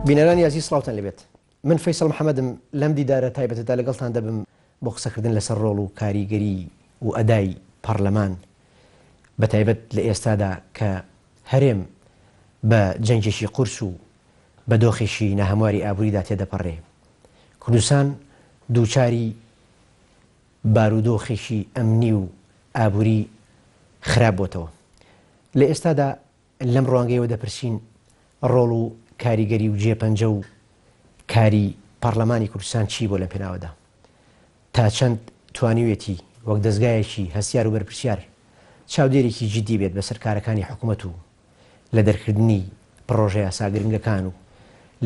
بینەرانی ئازیز سڵاوتان لێبێت من فەیسەڵ محەمەدم لەم دیدارە تایبەتەدا لەگەڵتان دەبم بۆ قسەکردن لەسەر ڕۆڵ و کاریگەری و ئەدای پەڕلەمان بەتایبەت لە ئێستادا کە هەرێم بە جەنگێکی قورس و بە دۆخێکی ناهەمواری ئابووریدا تێدەپەڕێ. کوردستان دووچاری بارودۆخێکی ئەمنی و ئابووری خراپ بۆتەوە. لە ئێستادا لەم ڕوانگەیەوە دەپرسین ڕۆڵ و کاریگەری و جێپەنجە و کاری پەڕلەمانی کوردستان چی بووە لەم پێناوەدا؟ تا چەند توانیویەتی وەک دەزگایەکی هەستیار و بەرپرسیار چاودێرێکی جیدی بێت بەسەر کارەکانی حکومەت و لە دەرکردنی پڕۆژەیاسا گرنگەکان و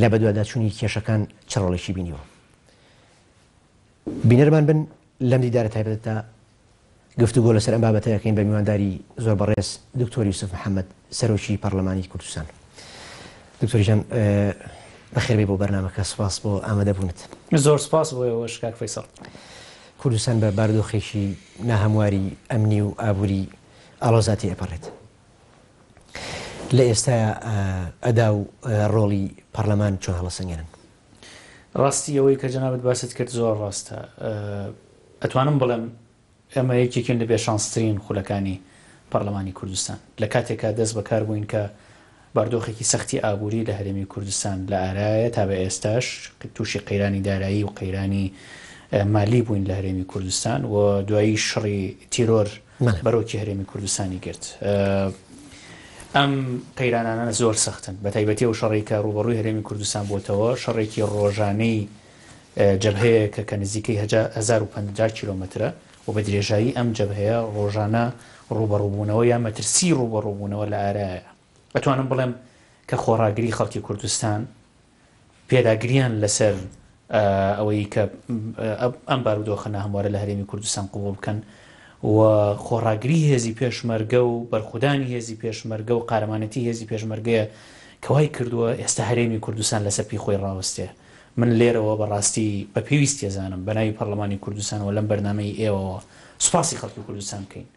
لە بەدواداچوونی کێشەکان چ ڕۆڵێکی بینیوە؟ بینەرمان بن لەم دیدارە تایبەتەدا گفتوگۆ لەسەر ئەم بابەتە دەکەین بە میوانداری زۆر بەڕێز دکتۆر یوسف محەمەد سەرۆکی پەڕلەمانی کوردستان. دکتۆر گیان بەخێربێی بۆ بەرنامەکە سوپاس بۆ ئامادەبوونت. زۆر سوپاس بۆ ئێوەش کاک فەیسەڵ. کوردستان بە بارودۆخێکی ناهەمواری ئەمنی و ئابووری ئاڵۆزدا تێئەپەڕێت. لە ئێستایا ئەدا و ڕۆڵی پەڕلەمان چۆن هەڵەسەنگێنن؟ ڕاستی ئەوەی کە جەنابت باست کرد زۆر ڕاستە. ئەتوانم بڵێم ئێمە یەکێکین لە بێشانسترین خولەکانی پەڕلەمانی کوردستان. لە کاتێکا دەست بەکار بووین کە باردۆخێکی سەختی ئابووری لە هەرێمی کوردستان لە ئارایە تا بە ئێستاش تووشی قەیرانی دارایی و قەیرانی مالی بووین لە هەرێمی کوردستان و دوایی شڕی تیرۆر بەرۆکی هەرێمی کوردستانی گرت. ئەم قەیرانانە زۆر سەختن، بە تایبەتی ئەو شەڕەی کە ڕووبەڕووی هەرێمی کوردستان بۆتەوە، شەڕێکی ڕۆژانەی جەبهەیەکە کە نزیکەی 1050 کیلۆمەترە و بە درێژایی ئەم جەبهەیە ڕۆژانە ڕووبەڕووبوونەوە یا مەترسیی ڕووبەڕووبوونەوە لە ئارایە. ئەتوانم بڵێم کە خۆڕاگری خەڵکی کوردستان، پێداگرییان لەسەر ئەوەی کە ئەم بارودۆخە ناهەموارە لە هەرێمی کوردستان قبوڵ بکەن و خۆڕاگری هێزی پێشمەرگە و بەرخودانی هێزی پێشمەرگە و قارەمانێتی هێزی پێشمەرگەیە کە وای کردووە ئێستا هەرێمی کوردستان لەسەر پێی خۆی ڕاوەستێ. من لێرەوە بە ڕاستی بە پێویستی ئەزانم بە ناوی پەڕلەمانی کوردستانەوە لەم بەرنامەی ئێوەوە سوپاسی خەڵکی کوردستان بکەین.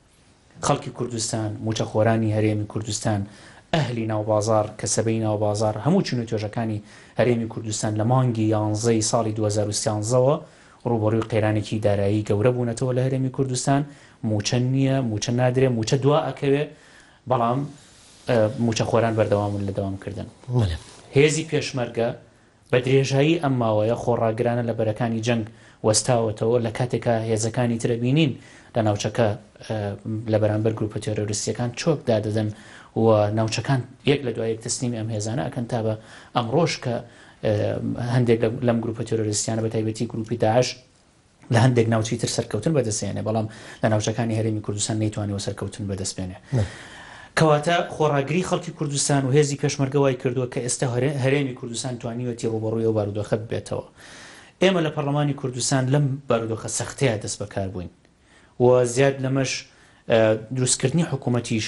خەڵکی کوردستان، مووچەخۆرانی هەرێمی کوردستان، ئەهلی ناوبازاڕ، کەسەبەی ناوبازاڕ، هەموو چین و توێژەکانی هەرێمی کوردستان لە مانگی یانزەی ساڵی 2013 وە ڕووبەڕووی قەیرانێکی دارایی گەورە بوونەتەوە لە هەرێمی کوردستان، مووچە نییە، مووچە نادرێ، مووچە دوا ئەکەوێ، بەڵام مووچەخۆران بەردەوامن لە دەوامکردن. هێزی پێشمەرگە بە درێژایی ئەم ماوەیە خۆڕاگرانە لە بەرەکانی جەنگ وەستاوەتەوە، لە کاتێکا هێزەکانی تر ئەبینین لە ناوچەکە لە بەرامبەر گروپە تێرۆریستییەکان چۆک دادەدەن و ناوچەکان یەک لە دوای یەک تەسلیمی ئەم هێزانە ئەکەن تا بە ئەمڕۆش کە هەندێک لەم گروپە تێرۆریستیانە بە تایبەتی گروپی داعش لە هەندێک ناوچەی تر سەرکەوتن بەدەست هێنێ، بەڵام لە ناوچەکانی هەرێمی کوردستان نەیتوانیوە سەرکەوتن بەدەست بێنێ. کەواتە خۆڕاگری خەڵکی کوردستان و هێزی پێشمەرگە وای کردووە کە ئێستا هەرێمی کوردستان توانیوەتی ڕووبەڕووی ئەو بارودۆخە ببێتەوە. ئێمە لە پەڕلەمانی کوردستان لەم بارودۆخە سەختەیە دەست بەکار بووین و زیاد لەمەش دروستکردنی حکوومەتیش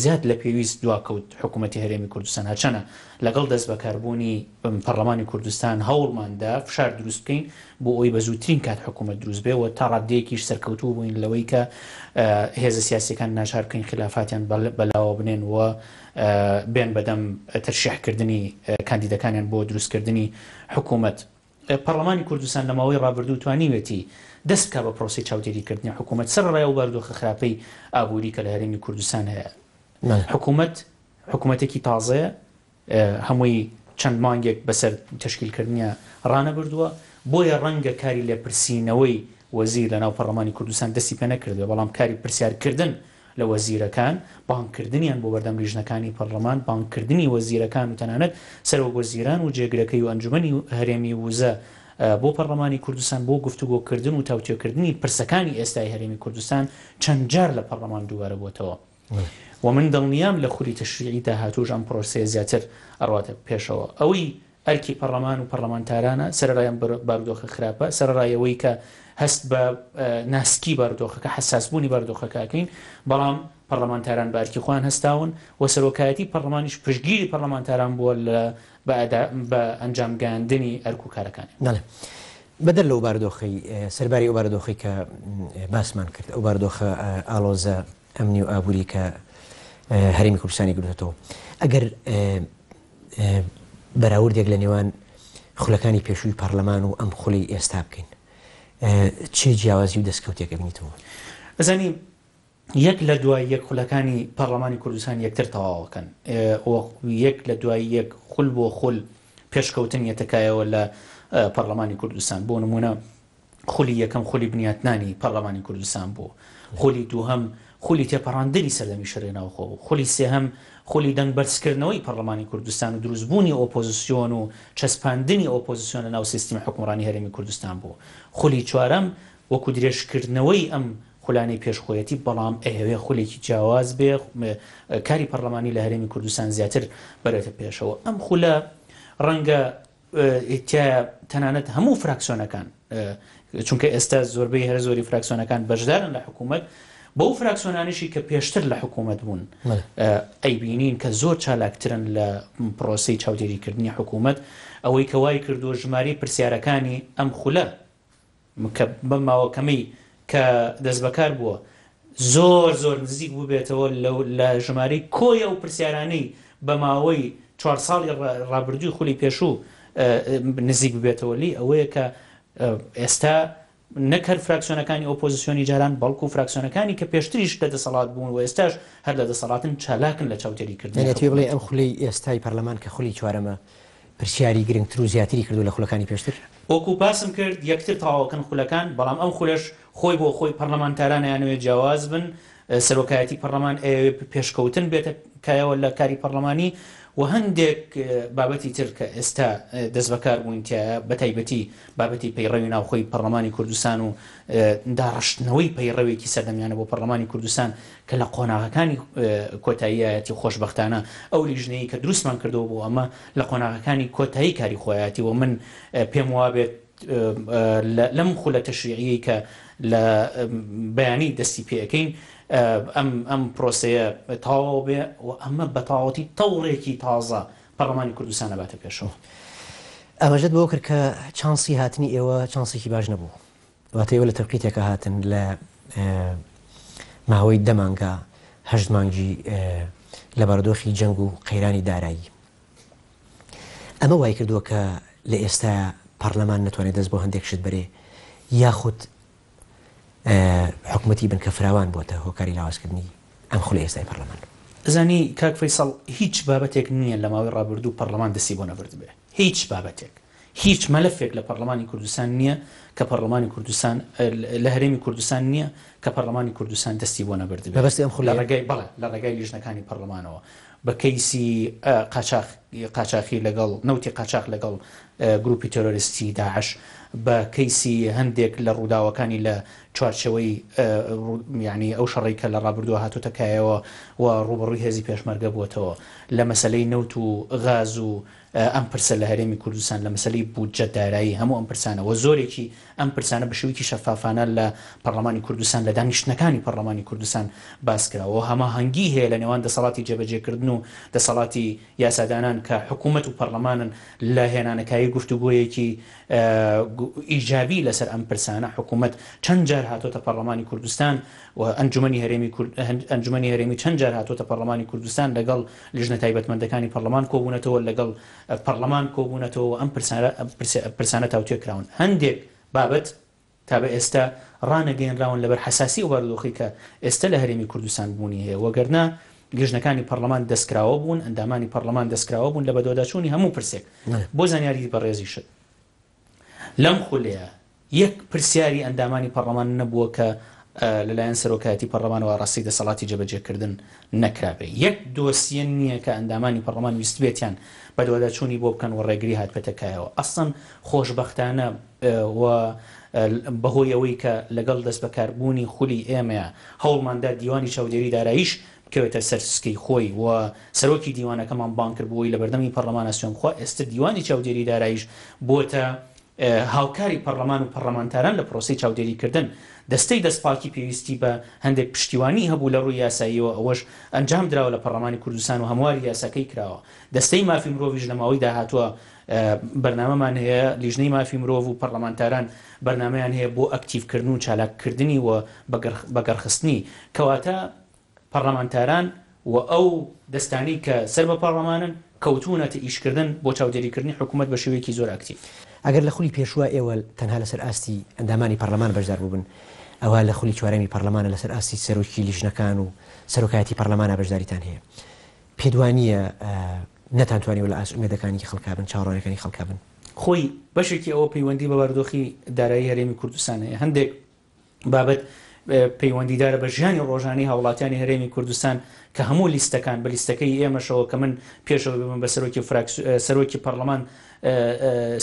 زیاد لە پێویست دواکەوت حکوومەتی هەرێمی کوردستان هەرچەنە لەگەڵ دەستبەکاربوونی پەڕلەمانی کوردستان هەوڵمان دا فشار دروست بکەین بۆ ئەوەی بە زووترین کات حکوومەت دروست بێ و تا ڕاددەیەکیش سەرکەوتوو بووین لەوەی کە هێزە سیاسیەکان ناچار بکەین خلافاتیان بەلاوە بنێن و بێن بەدەم تەرشیحکردنی کاندیدەکانیان بۆ دروستکردنی حکوومەت. پەڕلەمانی کوردستان لە ماوەی ڕابردوو توانیوێتی دەست بکا بە پرۆسەی چاودێریکردنی حکوومەت سەرەڕای ئەو بارودۆخە خراپەی ئابووری کە لە هەرێمی کوردستان هەیە. حکوومەت حکوومەتێکی تازەیە، هەمووی چەند مانگێک بەسەر تەشکیلکردنیا ڕانەبردووە، بۆیە ڕەنگە کاری لێپرسینەوەی وەزیر لەناو پەڕلەمانی کوردستان دەستی پێ نەکردبێ، بەڵام کاری پرسیارکردن لە وەزیرەکان، بانگکردنیان بۆ بەردەم لیژنەکانی پەڕلەمان، بانگکردنی وەزیرەکان و تەنانەت سەرۆک وەزیران و جێگرەکەی و ئەنجومەنی هەرێمی وزە بۆ پەڕلەمانی کوردستان بۆ گفتوگۆکردن و تاوتوێکردنی پرسەکانی ئێستای هەرێمی کوردستان چەند جار لە پەڕلەمان دووبارە بۆتەوە و من دڵنیام لە خولی تەشریعی داهاتووش ئەم پرۆسەیە زیاتر ئەڕواتە پێشەوە. ئەوەی ئەرکی پەڕلەمان و پەڕلەمانتارانە، سەرەڕای ئەم بارودۆخە خراپە، سەرەڕای ئەوەی کە هەست بە ناسکی بارودۆخەکە، حەساسبوونی بارودۆخەکە ئەکەین، بەڵام پەڕلەمانتاران بە ئەرکی خۆیان هەستاون و سەرۆکایەتی پەڕلەمانیش پشتگیری پەڕلەمانتاران بووە لە بە ئەنجام گەیاندنی ئەرک و کارەکانیان. بەڵێ. بەدەر لەو بارودۆخەی، سەرباری ئەو بارودۆخەی کە باسمان کرد، ئەو بارودۆخە ئاڵۆزە ئەمنی و ئابووری کە هەرێمی کوردستانی گرتۆتەوە، ئەگەر بەراوردێک لە نێوان خولەکانی پێشووی پەڕلەمان و ئەم خولەی ئێستا بکەین چ جیاوازی و دەستکەوتێک ئەبینیتەوە؟ ئەزانی یەک لە دوای یەک خولەکانی پەڕلەمانی کوردستان یەکتر تەواوەکەن و یەک لە دوای یەک خول بۆ خول پێشکەوتن یەتەکایەوە لە پەڕلەمانی کوردستان بۆ نمونە خولی یەکەم خولی بنیاتنانی پەڕلەمانی کوردستان بوو، خولی دووهەم خولی تێپەڕاندنی سەردەمی شەرێ ناوخۆ بوو، خولی سێهەم خولی دەنگ بەرزکردنەوەی پەڕلەمانی کوردستان و دروستبوونی ئۆپۆزسیۆن و چەسپاندنی ئۆپۆزسیۆن لە ناو سیستمی حوکمڕانی هەرێمی کوردستان بوو، خولی چوارەم وەکو درێژکردنەوەی ئەم خولانەی پێش خۆیەتی، بەڵام ئەیەوێ خولێکی جیاواز بێ، کاری پەڕلەمانی لە هەرێمی کوردستان زیاتر بەرێتە پێشەوە. ئەم خولە ڕەنگە تیایا تەنانەت هەموو فراکسیۆنەکان چونکە ئێستا زۆربەی هەرە زۆری فراکسیۆنەکان بەشدارن لە حکوومەت بەو فراکسیۆنانیشی کە پێشتر لە حکوومەت بوون ئەیبینین کە زۆر چالاکترن لە پرۆسەی چاودێریکردنی حکوومەت ئەوەی کە وای کردووە ژمارەی پرسیارەکانی ئەم خولە کە بەم ماوە کەمەی کە دەستبەکار بووە زۆر زۆر نزیک بووبێتەوە لە ژمارەی کۆی ئەو پرسیارانەی بە ماوەی چوار ساڵی ڕابردووی خولی پێشوو نزیک ببێتەوە لێی ئەوەیە کە ئێستا نەک هەر فراکسیۆنەکانی ئۆپۆزیسیۆنی جاران بەڵکو فراکسیۆنەکانی کە پێشتریش لە دەسەڵات بوون و ئێستاش هەر لە دەسەڵاتن چالاکن لە چاودێریکردنی یانی ئەتەوێ حکومەت. بڵێی ئەم خولەی ئێستای پەرلەمان کە خولی چوارەمە پرسیاری گرنگتر و زیاتری کردووە لە خولەکانی پێشتر؟ وەکو باسم کرد یەکتر تەواوەکەن خولەکان، بەڵام ئەم خولەش خۆی بۆ خۆی پەرلەمانتاران ئەیانەوێت جیاواز بن، سەرۆکایەتی پەرلەمان ئەیەوێت پێشکەوتن بێتە کایەوە لە کاری پەرلەمانی و هەندێک بابەتی تر کە ئێستا دەستبەکار بووین تیایا بەتایبەتی بابەتی پەیڕەوی ناوخۆی پەرلەمانی کوردستان و داڕشتنەوەی پەیڕەوێکی سەردەمیانە بۆ پەرلەمانی کوردستان کە لە قۆناغەکانی کۆتاییایەتی خۆشبەختانە ئەو لیژنەیەی کە دروستمان کردەوە بۆ ئەمە لە قۆناغەکانی کۆتایی کاری خۆیاتی و من پێم وابێت لەم خولە تەشریعیەی کە لە بەیانی دەستی پێ ئەکەین ئەم ئەم پرۆسەیە تەواو بێ و ئەمە بە تەواوەتی تەوڕێکی تازە پەرلەمانی کوردستان ئەباتە پێشەوە. ئاماژەت بەوە کرد کە چانسی هاتنی ئێوە چانسێکی باش نەبوو. واتە ئێوە لە تەوقیتێکا هاتن لە ماوەی دە مانگا هەشت مانگی لە بارودۆخی جەنگ و قەیرانی دارایی. ئەمە وای کردووە کە لە ئێستایا پەڕلەمان نەتوانێت دەست بۆ هەندێک شت بەرێ یاخود حکومەتی بنکە فراوان بۆتە هۆکاری لاوازکردنی ئەم خولەی ئێستای پەڕلەمان. ئەزانی کاک فەیسەڵ هیچ بابەتێک نییە لە ماوەی ڕابردوو پەڕلەمان دەستی بۆ نەبردبێ هیچ بابەتێک. هیچ مەلەفێک لە پەڕلەمانی کوردستان نییە کە پەڕلەمانی کوردستان لە هەرێمی کوردستان نییە کە پەڕلەمانی کوردستان دەستی بۆ نەبردبێت. مەبەستی ئەم لە خولەیە؟ ڕێگای بەڵێ لە ڕێگای لیژنەکانی پەڕلەمانەوە بە کەیسی قاچاخ قاچاخی لەگەڵ نەوتی قاچاخ لەگەڵ گروپی تێرۆریستی داعش بە کەیسی هەندێک لە ڕووداوەکانی لە چوارچێوەی یانی ئەو شەڕەی کە لە ڕابردووە هاتۆتە کایەوە و ڕووبەڕووی هێزی پێشمەرگە بووەتەوە لە مەسەلەی نەوت و غاز و ئەم پرسە لە هەرێمی کوردستان، لە مەسەلەی بودجە، دارایی، هەموو ئەم پرسانە و زۆرێکی ئەم پرسانە بە شێوەیەکی شەفافانە لە پەڕلەمانی کوردستان، لە دانیشتنەکانی پەڕلەمانی کوردستان باس کراوە و هەماهەنگی هەیە لە نێوان دەسەڵاتی جێبەجێکردن و دەسەڵاتی یاسادانان کە حکوومەت و پەڕلەمانن لە هێنانەکایەی گفتوگۆیەکی ئیجابی لەسەر ئەم پرسانە. حکوومەت چەند جار هاتۆتە پەڕلەمانی کوردستان و ئەنجومەنی هەرێمی ئەنجومەنی هەرێمی چەند جار هاتۆتە پەڕلەمانی کوردستان لەگەڵ لیژنە تایبەتمەندەکانی پەڕلەمان کۆبوونەتەوە، لەگەڵ پەڕلەمان کۆبوونەتەوە و ئەم پرسانە تاوتوێ کراون. هەندێک بابەت تا بە ئێستا ڕانەگەیەنراون لەبەر حەساسی ئەو بارودۆخەی کە ئێستا لە هەرێمی کوردستان بوونی هەیە، وەگەرنا لیژنەکانی پەڕلەمان دەستکراوە بوون، ئەندامانی پەڕلەمان دەستکراوە بوون لە بەدواداچوونی هەموو پرسێک. بۆ زانیاری بەڕێزیشت لەم خولەیە یەک پرسیاری ئەندامانی پەڕلەمان نەبووە کە لەلایەن سەرۆکایەتی پەڕلەمانەوە ئاڕاستەی دەسەڵاتی جێبەجێکردن نەکرابێ. یەک دۆسیە نییە کە ئەندامانی پەڕلەمان ویستبێتیان بەدواداچوونی بۆ بکەن و ڕێگری هاتبێتە کایەوە. ئەسڵەن خۆشبەختانە و بەهۆی ئەوەی کە لەگەڵ دەستبەکاربوونی خولی ئێمەیە هەوڵماندا دیوانی چاودێری داراییش بکەوێتە سەر سکەی خۆی و سەرۆکی دیوانەکەمان بانگ کرد بۆ ئەوەی لەبەردەمی پەڕلەمانا سوێند بخوا، ئێستە دیوانی چاودێری داراییش بۆتە هاوکاری پەڕلەمان و پەڕلەمانتاران لە پرۆسەی چاودێریکردن. دەستەی دەستپاکی پێویستی بە هەندێک پشتیوانی هەبوو لە ڕووی یاساییەوە، ئەوەش ئەنجام دراوە لە پەڕلەمانی کوردستان و هەمواری یاساکەی کراوە. دەستەی مافی مرۆڤیش لە ماوەی داهاتووە بەرنامەمان هەیە، لیژنەی مافی مرۆڤ و پەڕلەمانتاران بەرنامەیان هەیە بۆ ئەکتیڤکردن و چالاککردنی و بەگەڕخستنی. کەواتە پەڕلەمانتاران و ئەو دەستانەی کە سەر بە پەڕڵەمانن کەوتوونەتە ئیشکردن بۆ چاودێریکردنی حکوومەت بە شێوەیەکی زۆر ئەکتیڤ. ئەگەر لە خولی پێشووا ئێوە تەنها لەسەر ئاستی ئەندامانی پەڕلەمان بەشدار بووبن، ئەوا لە خولی چوارەمی پەڕلەمانە لەسەر ئاستی سەرۆکی لیژنەکان و سەرۆکایەتی پەڕلەمانا بەشداریتان هەیە. پێت وا نییە نەتانتوانیوە لە ئاست ئومێدەکانی خەڵکا بن، چاوەڕوانیەکانی خەڵکا بن؟ خۆی بەشێکی ئەوە پەیوەندی بە بارودۆخی دارایی هەرێمی کوردستان هەیە. هەندێک بابەت پەیوەندیدارە بە ژیانی ڕۆژانەی هاوڵاتیانی هەرێمی کوردستان کە هەموو لیستەکان بە لیستەکەی ئێمەشەوە کە من پێشەوە ببم بە سەرۆکی سەرۆکی پەرلەمان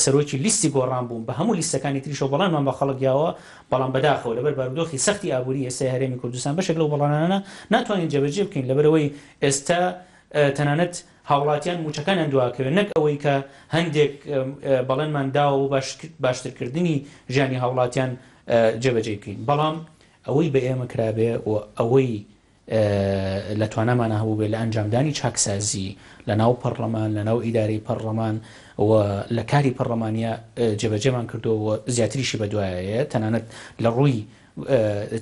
سەرۆکی لیستی گۆڕان بووم بە هەموو لیستەکانی تریشەوە بەڵێنمان بە خەڵک یاوە بەڵام بەداخەوە لەبەر بارودۆخی سەختی ئابووری ئێستای هەرێمی کوردستان بەشێک لەو بەڵێنانە ناتوانین جێبەجێ بکەین لەبەرئەوەی ئێستا تەنانەت هاوڵاتیان مووچەکانیان دواکەوێت نەک ئەوەی کە هەندێک بەڵێنمان داوە بۆ باشترکردنی ژیانی هاوڵاتیان جێبەجێی بکەین بەڵام ئەوەی بە ئێمە کرابێ و ئەوەی لە توانامانە هەبووبێ لە ئەنجامدانی چاکسازی لە ناو پەڕلەمان لە ناو ئیدارەی پەڕلەمان و لە کاری پەڕلەمانیە جێبەجێمان کردووە و زیاتریشی بەدوایە تەنانەت لە ڕووی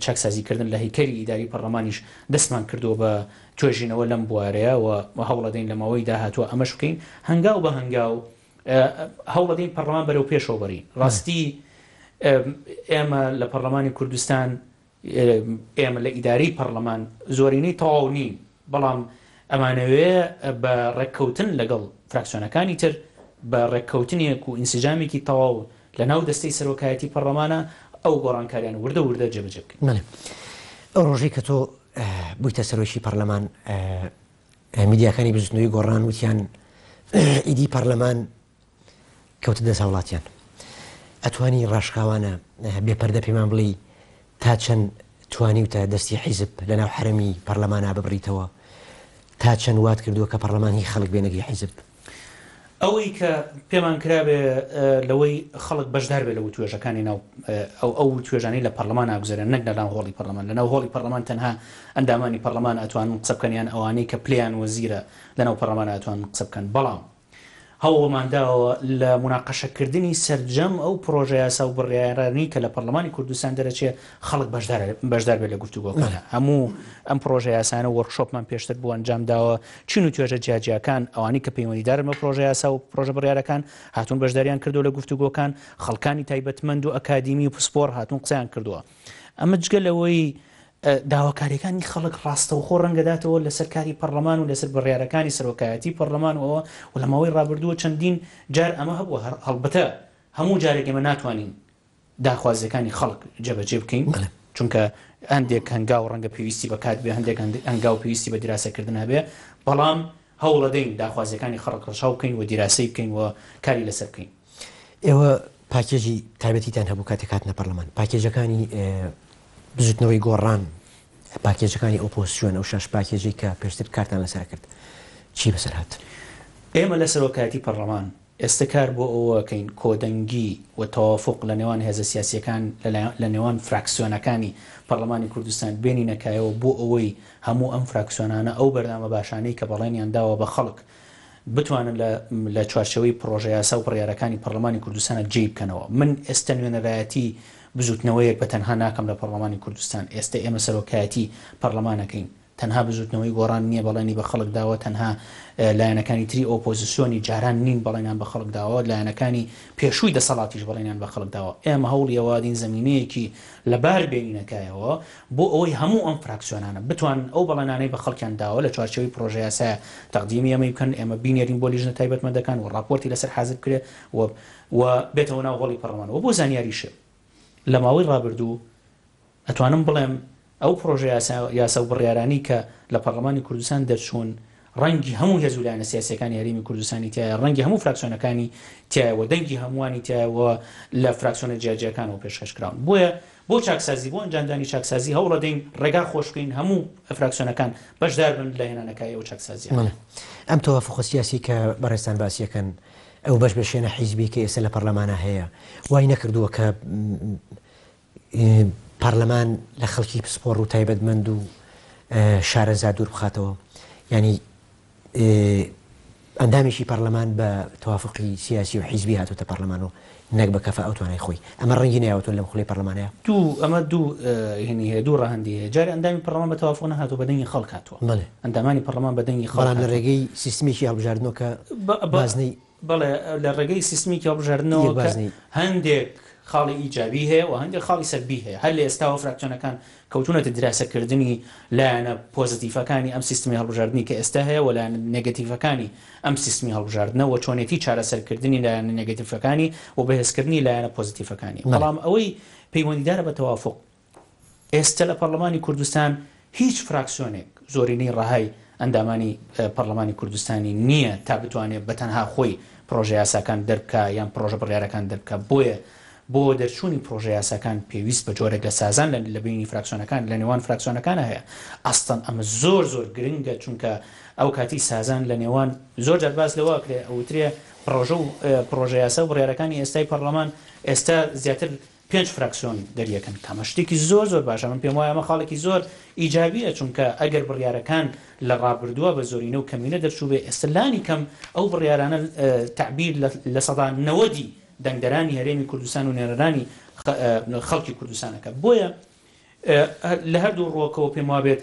چاکسازی کردن لە هەیکەلی ئیداری پەڕلەمانیش دەستمان کردووە بە توێژینەوە لەم بوارەیە و هەوڵەدەین لە ماوەی داهاتووە ئەمەش بکەین هەنگاو بە هەنگاو هەوڵەدەین پەڕلەمان بەرەو پێشەوە بەرین ڕاستی ئێمە لە پەڕلەمانی کوردستان ئێمە لە ئیدارەی پەڕلەمان زۆرینەی تەواو نین بەڵام ئەمانەوێ بە ڕێککەوتن لەگەڵ فراکسیۆنەکانی تر بە ڕێککەوتنێک و ئینسجامێکی تەواو لە ناو دەستەی سەرۆکایەتی پەڕلەمانە ئەو گۆڕانکاریانە وردە وردە جێبەجێ بکەین. بەڵێ. ئەو ڕۆژەی کە تۆ بوویتە سەرۆکی پەڕلەمان میدیاکانی بزوتنەوەی گۆڕان وتیان ئیدی پەڕلەمان کەوتە دەست هاوڵاتیان. ئەتوانی ڕاشکاوانە بێ پەردە پێمان بڵێی تا چەند توانیوتە دەستی حیزب لەناو حەرەمی پەڕلەمانا ببڕیتەوە؟ تا چەند وات کردووە کە پەڕلەمان هی خەڵک بێ نەک هی حیزب؟ ئەوەی کە پێمان کرابێ لەوەی خەڵک بەشدار بێ لە وتوێژەکانی ناو ئەو ئەو وتوێژانەی لە پەڕلەمان ئاگوزەرێن نەک لە ناو هۆڵی پەڕلەمان لە ناو هۆڵی پەڕلەمان تەنها ئەندامانی پەڕلەمان ئەتوانن قسە بکەن یان ئەوانەی کە پلەیان وەزیرە لە ناو پەڕلەمان ئەتوانن قسە بکەن بەڵام هەوڵمان داوە لە موناقەشەکردنی سەرجەم ئەو پڕۆژەیاسا و بڕیارانەی کە لە پەڕلەمانی کوردستان دەرەچێ خەڵک بەشدار بێت لە گفتوگۆکاندا. هەموو ئەم پڕۆژەیاسایانە وۆرکشۆپمان پێشتر بۆ ئەنجام داوە، چین و توێژە جیاجیاکان ئەوانەی کە پەیوەندیدارن بە پڕۆژەیاسا و پڕۆژە بڕیارەکان هاتوون بەشداریان کردووە لە گفتوگۆکان، خەڵکانی تایبەتمەند و ئەکادیمی و پسپۆڕ هاتوون قسەیان کردووە. ئەمە جگە لەوەی داواکاریەکانی خەڵک ڕاستەوخۆ ڕەنگەداتەوە لەسەر کاری پەڕلەمان و لەسەر بڕیارەکانی سەرۆکایەتی پەڕلەمان و ئەوە و لە ماوەی ڕابردووە چەندین جار ئەمە هەبووە هەڵبەتە هەموو جارێک ئێمە ناتوانین داخوازیەکانی خەڵک جێبەجێ بکەین چونکە هەندێک هەنگاو ڕەنگە پێویستی بە کات بێ هەندێک هەنگاو پێویستی بە دیراسەکردن هەبێ بەڵام هەوڵەدەین داخوازیەکانی خەڵک ڕەچاو بکەین و دیراسەی بکەین و کاری لەسەر بکەین. ئێوە پاکێجی تایبەتیتان هەبوو کاتێک هاتنە پەرلەمان، پاکێجەکانی بزوتنەوەی گۆڕان، پاکێجەکانی ئۆپۆزسیۆن، ئەو شەش پاکێجەی کە پێشتر کارتان لەسەر کرد چی بەسەر هات؟ ئێمە لە سەرۆکایەتی پەرلەمان ئێستە کار بۆ ئەوە ئەکەین کۆدەنگی و تەوافوق لە نێوان هێزە سیاسییەکان لە نێوان فراکسیۆنەکانی پەرلەمانی کوردستان بێنینە کایەوە بۆ ئەوەی هەموو ئەم فراکسیۆنانە ئەو بەرنامە باشانەی کە بەڵێنیان داوە بە خەڵک بتوانن لە لە چوارچێوەی پڕۆژەیاسا و بڕیارەکانی پەڕلەمانی کوردستانا جێی بکەنەوە. من ئێستە نوێنەرایەتی بزووتنەوەیەک بە تەنها ناکەم لە پەڕلەمانی کوردستان، ئێستە ئێمە سەرۆکایەتی پەڕلەمان ئەکەین. تەنها بزووتنەوەی گۆڕان نییە بەڵێنی بە خەڵک داوە، تەنها لایەنەکانی تری ئۆپۆزسیۆنی جاران نین بەڵێنیان بە خەڵک داوە، لایەنەکانی پێشووی دەسەڵاتیش بەڵێنیان بە خەڵک داوە. ئێمە هەوڵی ئەوە ئەدەین زەمینەیەکی لەبار بێنینە کایەوە بۆ ئەوەی هەموو ئەم فراکسیۆنانە بتوانن ئەو بەڵێنانەی بە خەڵکیان داوە لە چوارچێوەی پڕۆژەیاسایە تەقدیمی ئێمەی بکەن، ئێمە بینێرین بۆ لیژنە تایبەتمەندەکان و ڕاپۆرتی لەسەر حازر بکرێ و و بێتەوە ناو هۆڵی پەڕلەمان. وە بۆ زانیاریش لە ماوەی ڕابردوو ئەتوانم بڵێم ئەو پڕۆژە یاسا و بڕیارانەی کە لە پەڕلەمانی کوردستان دەرچوون ڕەنگی هەموو هێز و لایەنە سیاسییەکانی هەرێمی کوردستانی تیایە، ڕەنگی هەموو فراکسیۆنەکانی تیایە و دەنگی هەمووانی تیایە و لە فراکسیۆنە جیاجیاکانەوە پێشکەش کراون. بۆیە بۆ چاکسازی، بۆ ئەنجامدانی چاکسازی هەوڵەدەین ڕێگا خۆش بکەین هەموو فراکسیۆنەکان بەشدار بن لە هێنانەکایەی ئەو چاکسازییانە. بەڵێ. ئەم تەوافوقە سیاسی کە بەڕێزتان باسی ئەکەن، ئەو بەش بەشێنە حیزبی کە ئێستا لە پەڕلەمانا هەیە، وای نەکردووە کە پەڕلەمان لە خەڵکی پسپۆڕ و تایبەتمەند و شارەزا دوور بخاتەوە؟ یانی. ئەندامێکی پەڕلەمان بە تەوافوقی سیاسی و حیزبی هاتۆتە پەڕلەمان و نەک بە کەفائە و توانای خۆی. ئەمە ڕەنگی نەیاوەتەوە لەم خولەی پەڕلەمانەیا؟ دوو، ئەمە دوو هینی هەیە، دوو ڕەهەندی هەیە. جارێ ئەندامی پەڕلەمان بە تەوافوق نەهاتووە، بە دەنگی خەڵک هاتووە. بەڵێ. ئەندامانی پەڕلەمان بە دەنگی خەڵک بەڵام لە هاتوون. ڕێگەی سیستمێکی هەڵبژاردنەوە کە بازنەی. بەڵێ، لە ڕێگەی سیستمێکی هەڵبژاردنەوە یەک کە بازنەی. هەندێک خاڵی ئیجابی هەیە و هەندێک خاڵی سەلبی هەیە. هەر لە ئێستاوە فراکسیۆنەکان کەوتوونەتە دیراسەکردنی لایەنە پۆزەتیفەکانی ئەم سیستمی هەڵبژاردنی کە ئێستا هەیە و لایەنە نێگەتیفەکانی ئەم سیستمی هەڵبژاردنە و چۆنێتی چارەسەرکردنی لایەنە نێگەتیفەکانی و بەهێزکردنی لایەنە پۆزەتیفەکانی. بەڵام ئەوەی پەیوەندیدارە بە تەوافوق، ئێستا لە پەڕلەمانی کوردستان هیچ فراکسیۆنێک زۆرینەی ڕەهای ئەندامانی پەڕلەمانی کوردستانی نییە تا بتوانێت بە تەنها خۆی پڕۆژە یاساکان دەربکا یان پڕۆژە بڕیارەکان دەربکا بۆیە بۆ دەرچوونی پڕۆژە یاساکان پێویست بە جۆرێک لە سازان لە بەینی فراکسیۆنەکان لە نێوان فراکسیۆنەکانە هەیە ئەسڵەن ئەمە زۆر زۆر گرنگە چونکە ئەو کاتی سازان لە نێوان زۆر جار باس لەوە ئەکرێ ئەوترێ پڕۆژە و پڕۆژە یاسا و بڕیارەکانی ئێستای پەڕلەمان ئێستا زیاتر پێنج فراکسیۆن دەریەکەن کە ئەمە شتێکی زۆر زۆر باشە، من پێم وایە ئەمە خاڵێکی زۆر ئیجابییە، چونکە ئەگەر بڕیارەکان لە ڕابردووە بە زۆرینە و کەمینە دەرچووبێ، ئێستا لانی کەم ئەو بڕیارانە تەعبیر لە سەدا نەوەدی دەنگدەرانی هەرێمی کوردستان و نوێنەرانی خەڵکی کوردستان ئەکات. بۆیە لە هەردوو ڕووەکەوە پێم وابێت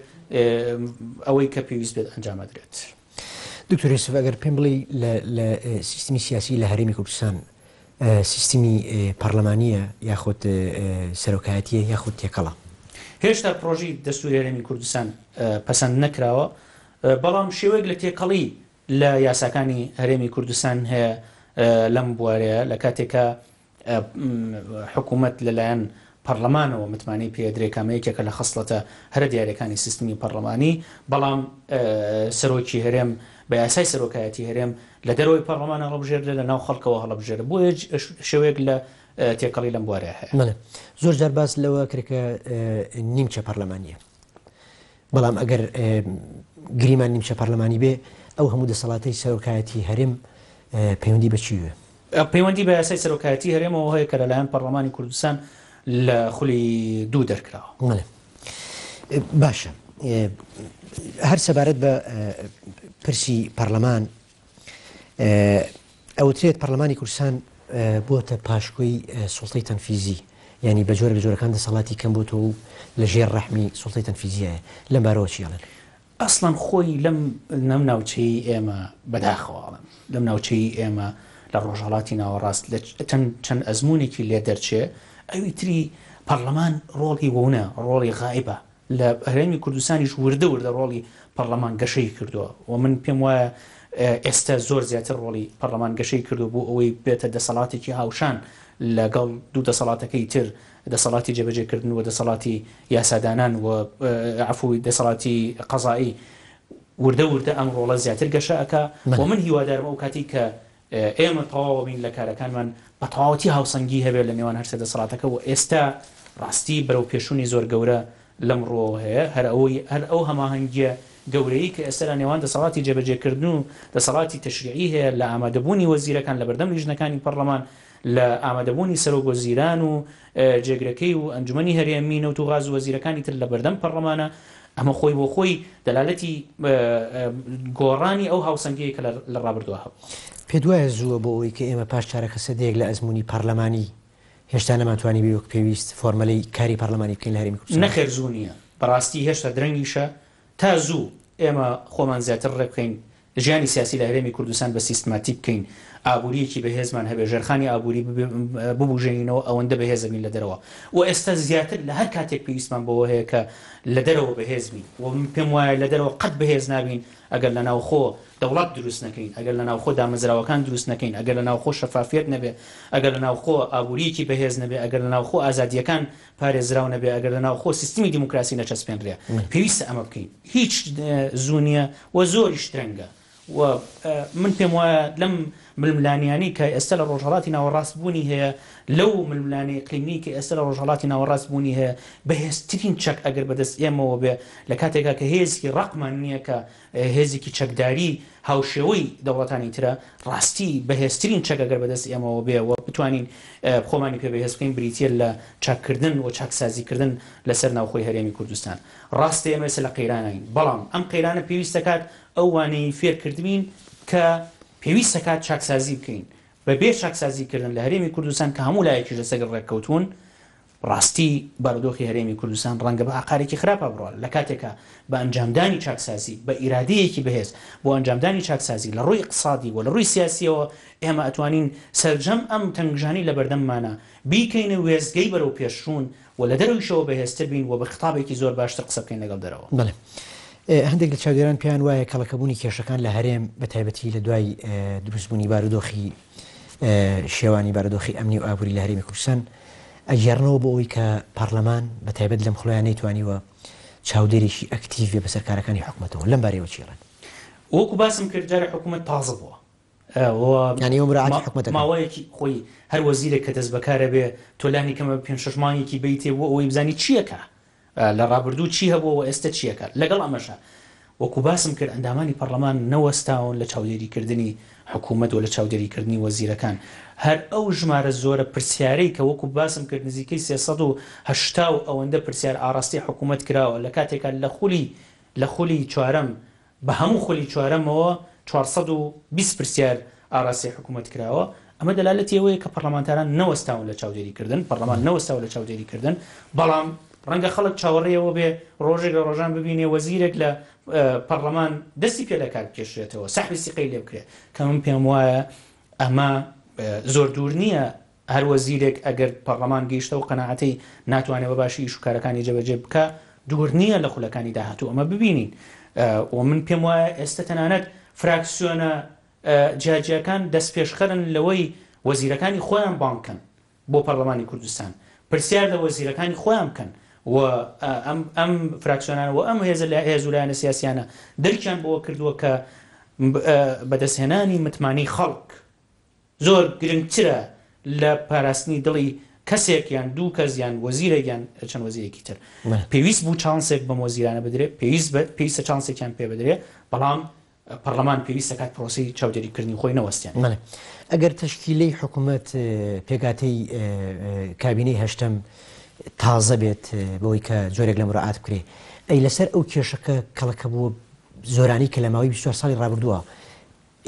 ئەوەی کە پێویست بێت ئەنجام ئەدرێت. دکتۆر یوسف ئەگەر پێم بڵێی لە سیستمی سیاسی لە هەرێمی کوردستان سیستمی پەڕلەمانییە یاخود سەرۆکایەتییە یاخود تێکەڵە؟ هێشتا پڕۆژەی دەستوری هەرێمی کوردستان پەسەند نەکراوە، بەڵام شێوەیەک لە تێکەڵی لە یاساکانی هەرێمی کوردستان هەیە لەم بوارەیە، لە کاتێکا حکوومەت لەلایەن پەڕلەمانەوە متمانەی پێدرێ کە ئەمە یەکێکە لە خەسڵەتە هەرە دیارەکانی سیستمی پەڕلەمانی، بەڵام سەرۆکی هەرێم بە یاسای سەرۆکایەتی هەرێم لە دەرەوەی پەڕلەمان هەڵەبژێردرێ، لە ناو خەڵکەوە هەڵەبژێرێ، بۆیە شێوەیەک لە تێکەڵی لەم بوارەیا هەیە. بەڵێ زۆر جار باس لەوە کرد کە نیمچە پەڕلەمانییە، بەڵام ئەگەر گریمان نیمچە پەڕلەمانی بێ ئەو هەموو دەسەڵاتەی سەرۆکایەتی هەرێم پەیوەندی بە چیوە؟ پەیوەندی بە یاسای سەرۆکایەتی هەرێمەوە هەیە کە لەلایەن پەڕڵەمانی کوردستان لە خولی دوو دەرکراوە. بەڵێ باشە هەر سەبارەت بە پرسی پەڕلەمان ئەوترێت پەڕلەمانی کوردستان بۆتە پاشکۆی سوڵتەی تەنفیزی یعنی بە جۆرە لە جۆرەکان دەسەڵاتی کەم بۆتەوە و لە ژێر ڕەحمی سوڵتەی تەنفیزیایە لەم بارەوە چی ئەڵێن؟ ئەسڵەن خۆی لەم لەم ناوچەیەی ئێمە بەداخەوە ئەڵێم لەم ناوچەیەی ئێمە لە ڕۆژهەڵاتی ناوەڕاست لە چەند چەند ئەزموونێکی لێ دەرچێ ئەوی تری پەڕلەمان ڕۆڵی وونە ڕۆڵی غائیبە لە هەرێمی کوردستانیش وردە وردە ڕۆڵی پەڕلەمان گەشەی کردووە و من پێم وایە ئێستا زۆر زیاتر ڕۆڵی پەڕلەمان گەشەی کردو بۆ ئەوەی بێتە دەسەڵاتێکی هاوشان لەگەڵ دوو دەسەڵاتەکەی تر دەسەڵاتی جێبەجێکردن و دەسەڵاتی یاسادانان و عەفوی دەسەڵاتی قەزائی وردە وردە ئەم ڕۆڵە زیاتر گەشە ئەکا و من هیوادارم ئەو کاتەی کە ئێمە تەواو بین لە کارەکانمان بە تەواوەتی هاوسەنگی هەبێت لە نێوان هەرسێ دەسەڵاتەکە و ئێستا ڕاستی بەرەو پێشوونی زۆر گەورە لەم ڕووەوە هەیە هەر ئەوەی هەر ئەو هەماهەنگیە گەورەی کە ئێستا لە نێوان دەسەڵاتی جێبەجێکردن و دەسەڵاتی تەشریعی هەیە لە ئامادەبوونی وەزیرەکان لە بەردەم لیژنەکانی پەڕلەمان لە ئامادەبوونی سەرۆک وەزیران و جێگرەکەی و ئەنجومەنی هەرێمی نەوت و غاز و وەزیرەکانی تر لە بەردەم پەڕلەمانە، ئەمە خۆی بۆ خۆی دەلالەتی گۆڕانی ئەو هاوسەنگیەیە کە لە ڕابردووە هەبووە. پێت وایە زووە بۆ ئەوەی کە ئێمە پاش چارەکە سەدەیەک لە ئەزموونی پەڕلەمانی هێشتا نەمانتوانیبێ وەک پێویست فۆرمەلەی کاری پەڕلەمانی بکەین لە هەرێمی کوردستان؟ نەخێر زوو نییە، بەڕاستی هێشتا درەنگیشە، تا زوو ئێمە خۆمان زیاتر ڕێکبخەین ژیانی سیاسی لە هەرێمی کوردستان بە سیستماتیک بکەین، ئابوورییەکی بەهێزمان هەبێ، ژێرخانی ئابووری ببوژێنینەوە ئەوەندە بەهێز ئەبین لە دەرەوە و ئێستا زیاتر لە هەر کاتێک پێویستمان بەوە هەیە کە لە دەرەوە بەهێز بین و من پێم وایە لە دەرەوە قەت بەهێز نابین ئەگەر لە ناوخۆ دەوڵەت دروست نەکەین، ئەگەر لە ناوخۆ دامەزراوەکان دروست نەکەین، ئەگەر لە ناوخۆ شەفافیەت نەبێ، ئەگەر لە ناوخۆ ئابوورییەکی بەهێز نەبێ، ئەگەر لە ناوخۆ ئازادییەکان پارێزراو نەبێ، ئەگەر لە ناوخۆ سیستمی دیموکراسی نەچەسپێنرێ، پێویستە ئەمە بکەین. هیچ زوو نییە و زۆریش درەنگە و من پێم وایە لەم ململانێیانەی کە ئێستا لە ڕۆژهەڵاتی ناوەڕاست بوونی هەیە، لەو ململانێ ئیقلیمیەی کە ئێستا لە ڕۆژهەڵاتی ناوەڕاست بوونی هەیە، بەهێزترین چەک ئەگەر بەدەست ئێمەوە بێ، لە کاتێکا کە هێزی ڕەقمان نییە کە هێزێکی چەکداری هاوشێوەی دەوڵەتانی ترە، ڕاستی بەهێزترین چەک ئەگەر بەدەست ئێمەوە بێ و بتوانین خۆمانی پێ بەهێز بکەین بریتییە لە چاککردن و چاکسازیکردن لەسەر ناوخۆی هەرێمی کوردستان. ڕاستە ئێمە ئێستا لە قەیراناین، بەڵام ئەم قەیرانە پێویست دەکات ئەو وانەیەی فێر کردبین کە. پێویست دەکات چاکسازی بکەین. بە بێ چاکسازی کردن لە هەرێمی کوردستان کە هەموو لایەکیش لەسەر ڕێککەوتوون، ڕاستی بارودۆخی هەرێمی کوردستان ڕەنگە بە ئاقارێکی خراپا بڕوات، لە کاتێکا بە ئەنجامدانی چاکسازی، بە ئیرادەیەکی بەهێز بۆ ئەنجامدانی چاکسازی لە ڕووی ئیقتسادی و لە ڕووی سیاسییەوە ئێمە ئەتوانین سەرجەم ئەم تەنگژانەی لە بەردەممانە بیکەینە وێستگەی بەرەوپێشچوون و لە دەرەویشەوە بەهێزتر بین و بە خیتابێکی زۆر باشتر قسە بکەین لەگەڵ دەرەوە. بەڵێ. هەندێک لە چاودێران پێیان وایە کەڵەکەبوونی کێشەکان لە هەرێم بە تایبەتی لە دوای دروستبوونی بارودۆخی شێوانی بارودۆخی ئەمنی و ئابووری لە هەرێمی کوردستان ئەگێڕنەوە بۆ ئەوەی کە پەڕلەمان بە تایبەت لەم خولەیان نەیتوانیوە چاودێرێکی ئەکتیڤ بێ بەسەر کارەکانی حکومەتەوە لەم بارەیەوە چی ئەڵێن؟ وەکو باسم کرد جارێ حکومەت تازە بووە یانی ئێوە مراعاتی حکومەت دەکەن؟ ماوەیەکی خۆی هەر وەزیرێک کە دەست بەکارە بێ تۆ لانی کەمە پێنج شەش مانگێکی بەیتێ بۆ ئەوەی بزانی چیەکا لە ڕابردوو چی هەبووە و ئێستە چیەکا. لەگەڵ ئەمەشا وەکو باسم کرد ئەندامانی پەڕلەمان نەوەستاون لە چاودێریکردنی حکوومەت و لە چاودێریکردنی وەزیرەکان. هەر ئەو ژمارە زۆرە پرسیارەی کە وەکو باسم کرد نزیکەی 380 و ئەوەندە پرسیار ئاڕاستەی حکوومەت کراوە لە کاتێکا لە خولی لە خولی چوارەم بە هەموو خولی چوارەمەوە 420 پرسیار ئاراستەی حکوومەت کراوە، ئەمە دەلالەتی ئەوەیە کە پەڕلەمانتاران نەوەستاون لە چاودێریکردن، پەڕلەمان نەوەستاوە لە چاودێریکردن، بەڵام ڕەنگە خەڵک چاوەڕێی ئەوە بێ ڕۆژێک لە ڕۆژان ببینێ وەزیرێک لە پەڕلەمان دەستی پێ لەکار بکێشرێتەوە، سەحبی سیقەی لێ بکرێ، کە من پێم وایە ئەمە زۆر دوور نییە هەر وەزیرێک ئەگەر پەڕلەمان گەیشتە ئەو قەناعەتەی ناتوانێ بە باشی ئیش و کارەکانی جێبەجێ بکا، دوور نییە لە خولەکانی داهاتوو ئەمە ببینین و من پێم وایە ئێستە تەنانەت فراکسیۆنە جیاجیاکان دەستپێشخەرن لەوەی وەزیرەکانی خۆیان بانگ کەن بۆ پەڕلەمانی کوردستان، پرسیار لە وەزیرەکانی خۆیان بکەن و ئەم ئەم فراکسیۆنانە و ئەم هێزە هێز و لایەنە سیاسیانە دەرکیان بەوە کردووە کە بەدەستهێنانی متمانەی خەڵک زۆر گرنگترە لە پاراستنی دڵی کەسێک یان دوو کەس یان وەزیرێک یان چەند وەزیرێکی تر. پێویست بوو چانسێک بەم وەزیرانە بدرێ، پێویست بە پێویستە چانسێکیان پێ بدرێ، بەڵام پەڕلەمان پێویست دەکات پرۆسەی چاودێریکردنی خۆی نەوەستێنێت. بەڵێ. ئەگەر تەشکیلەی حکومەت پێکهاتەی کابینەی هەشتەم تازە بێت بەوەی کە جۆرێک لە مراعات بکرێ، ئەی لەسەر ئەو کێشەکە کەڵەکەبووە زۆرانەی کە لە ماوەی 24 ساڵی ڕابردووە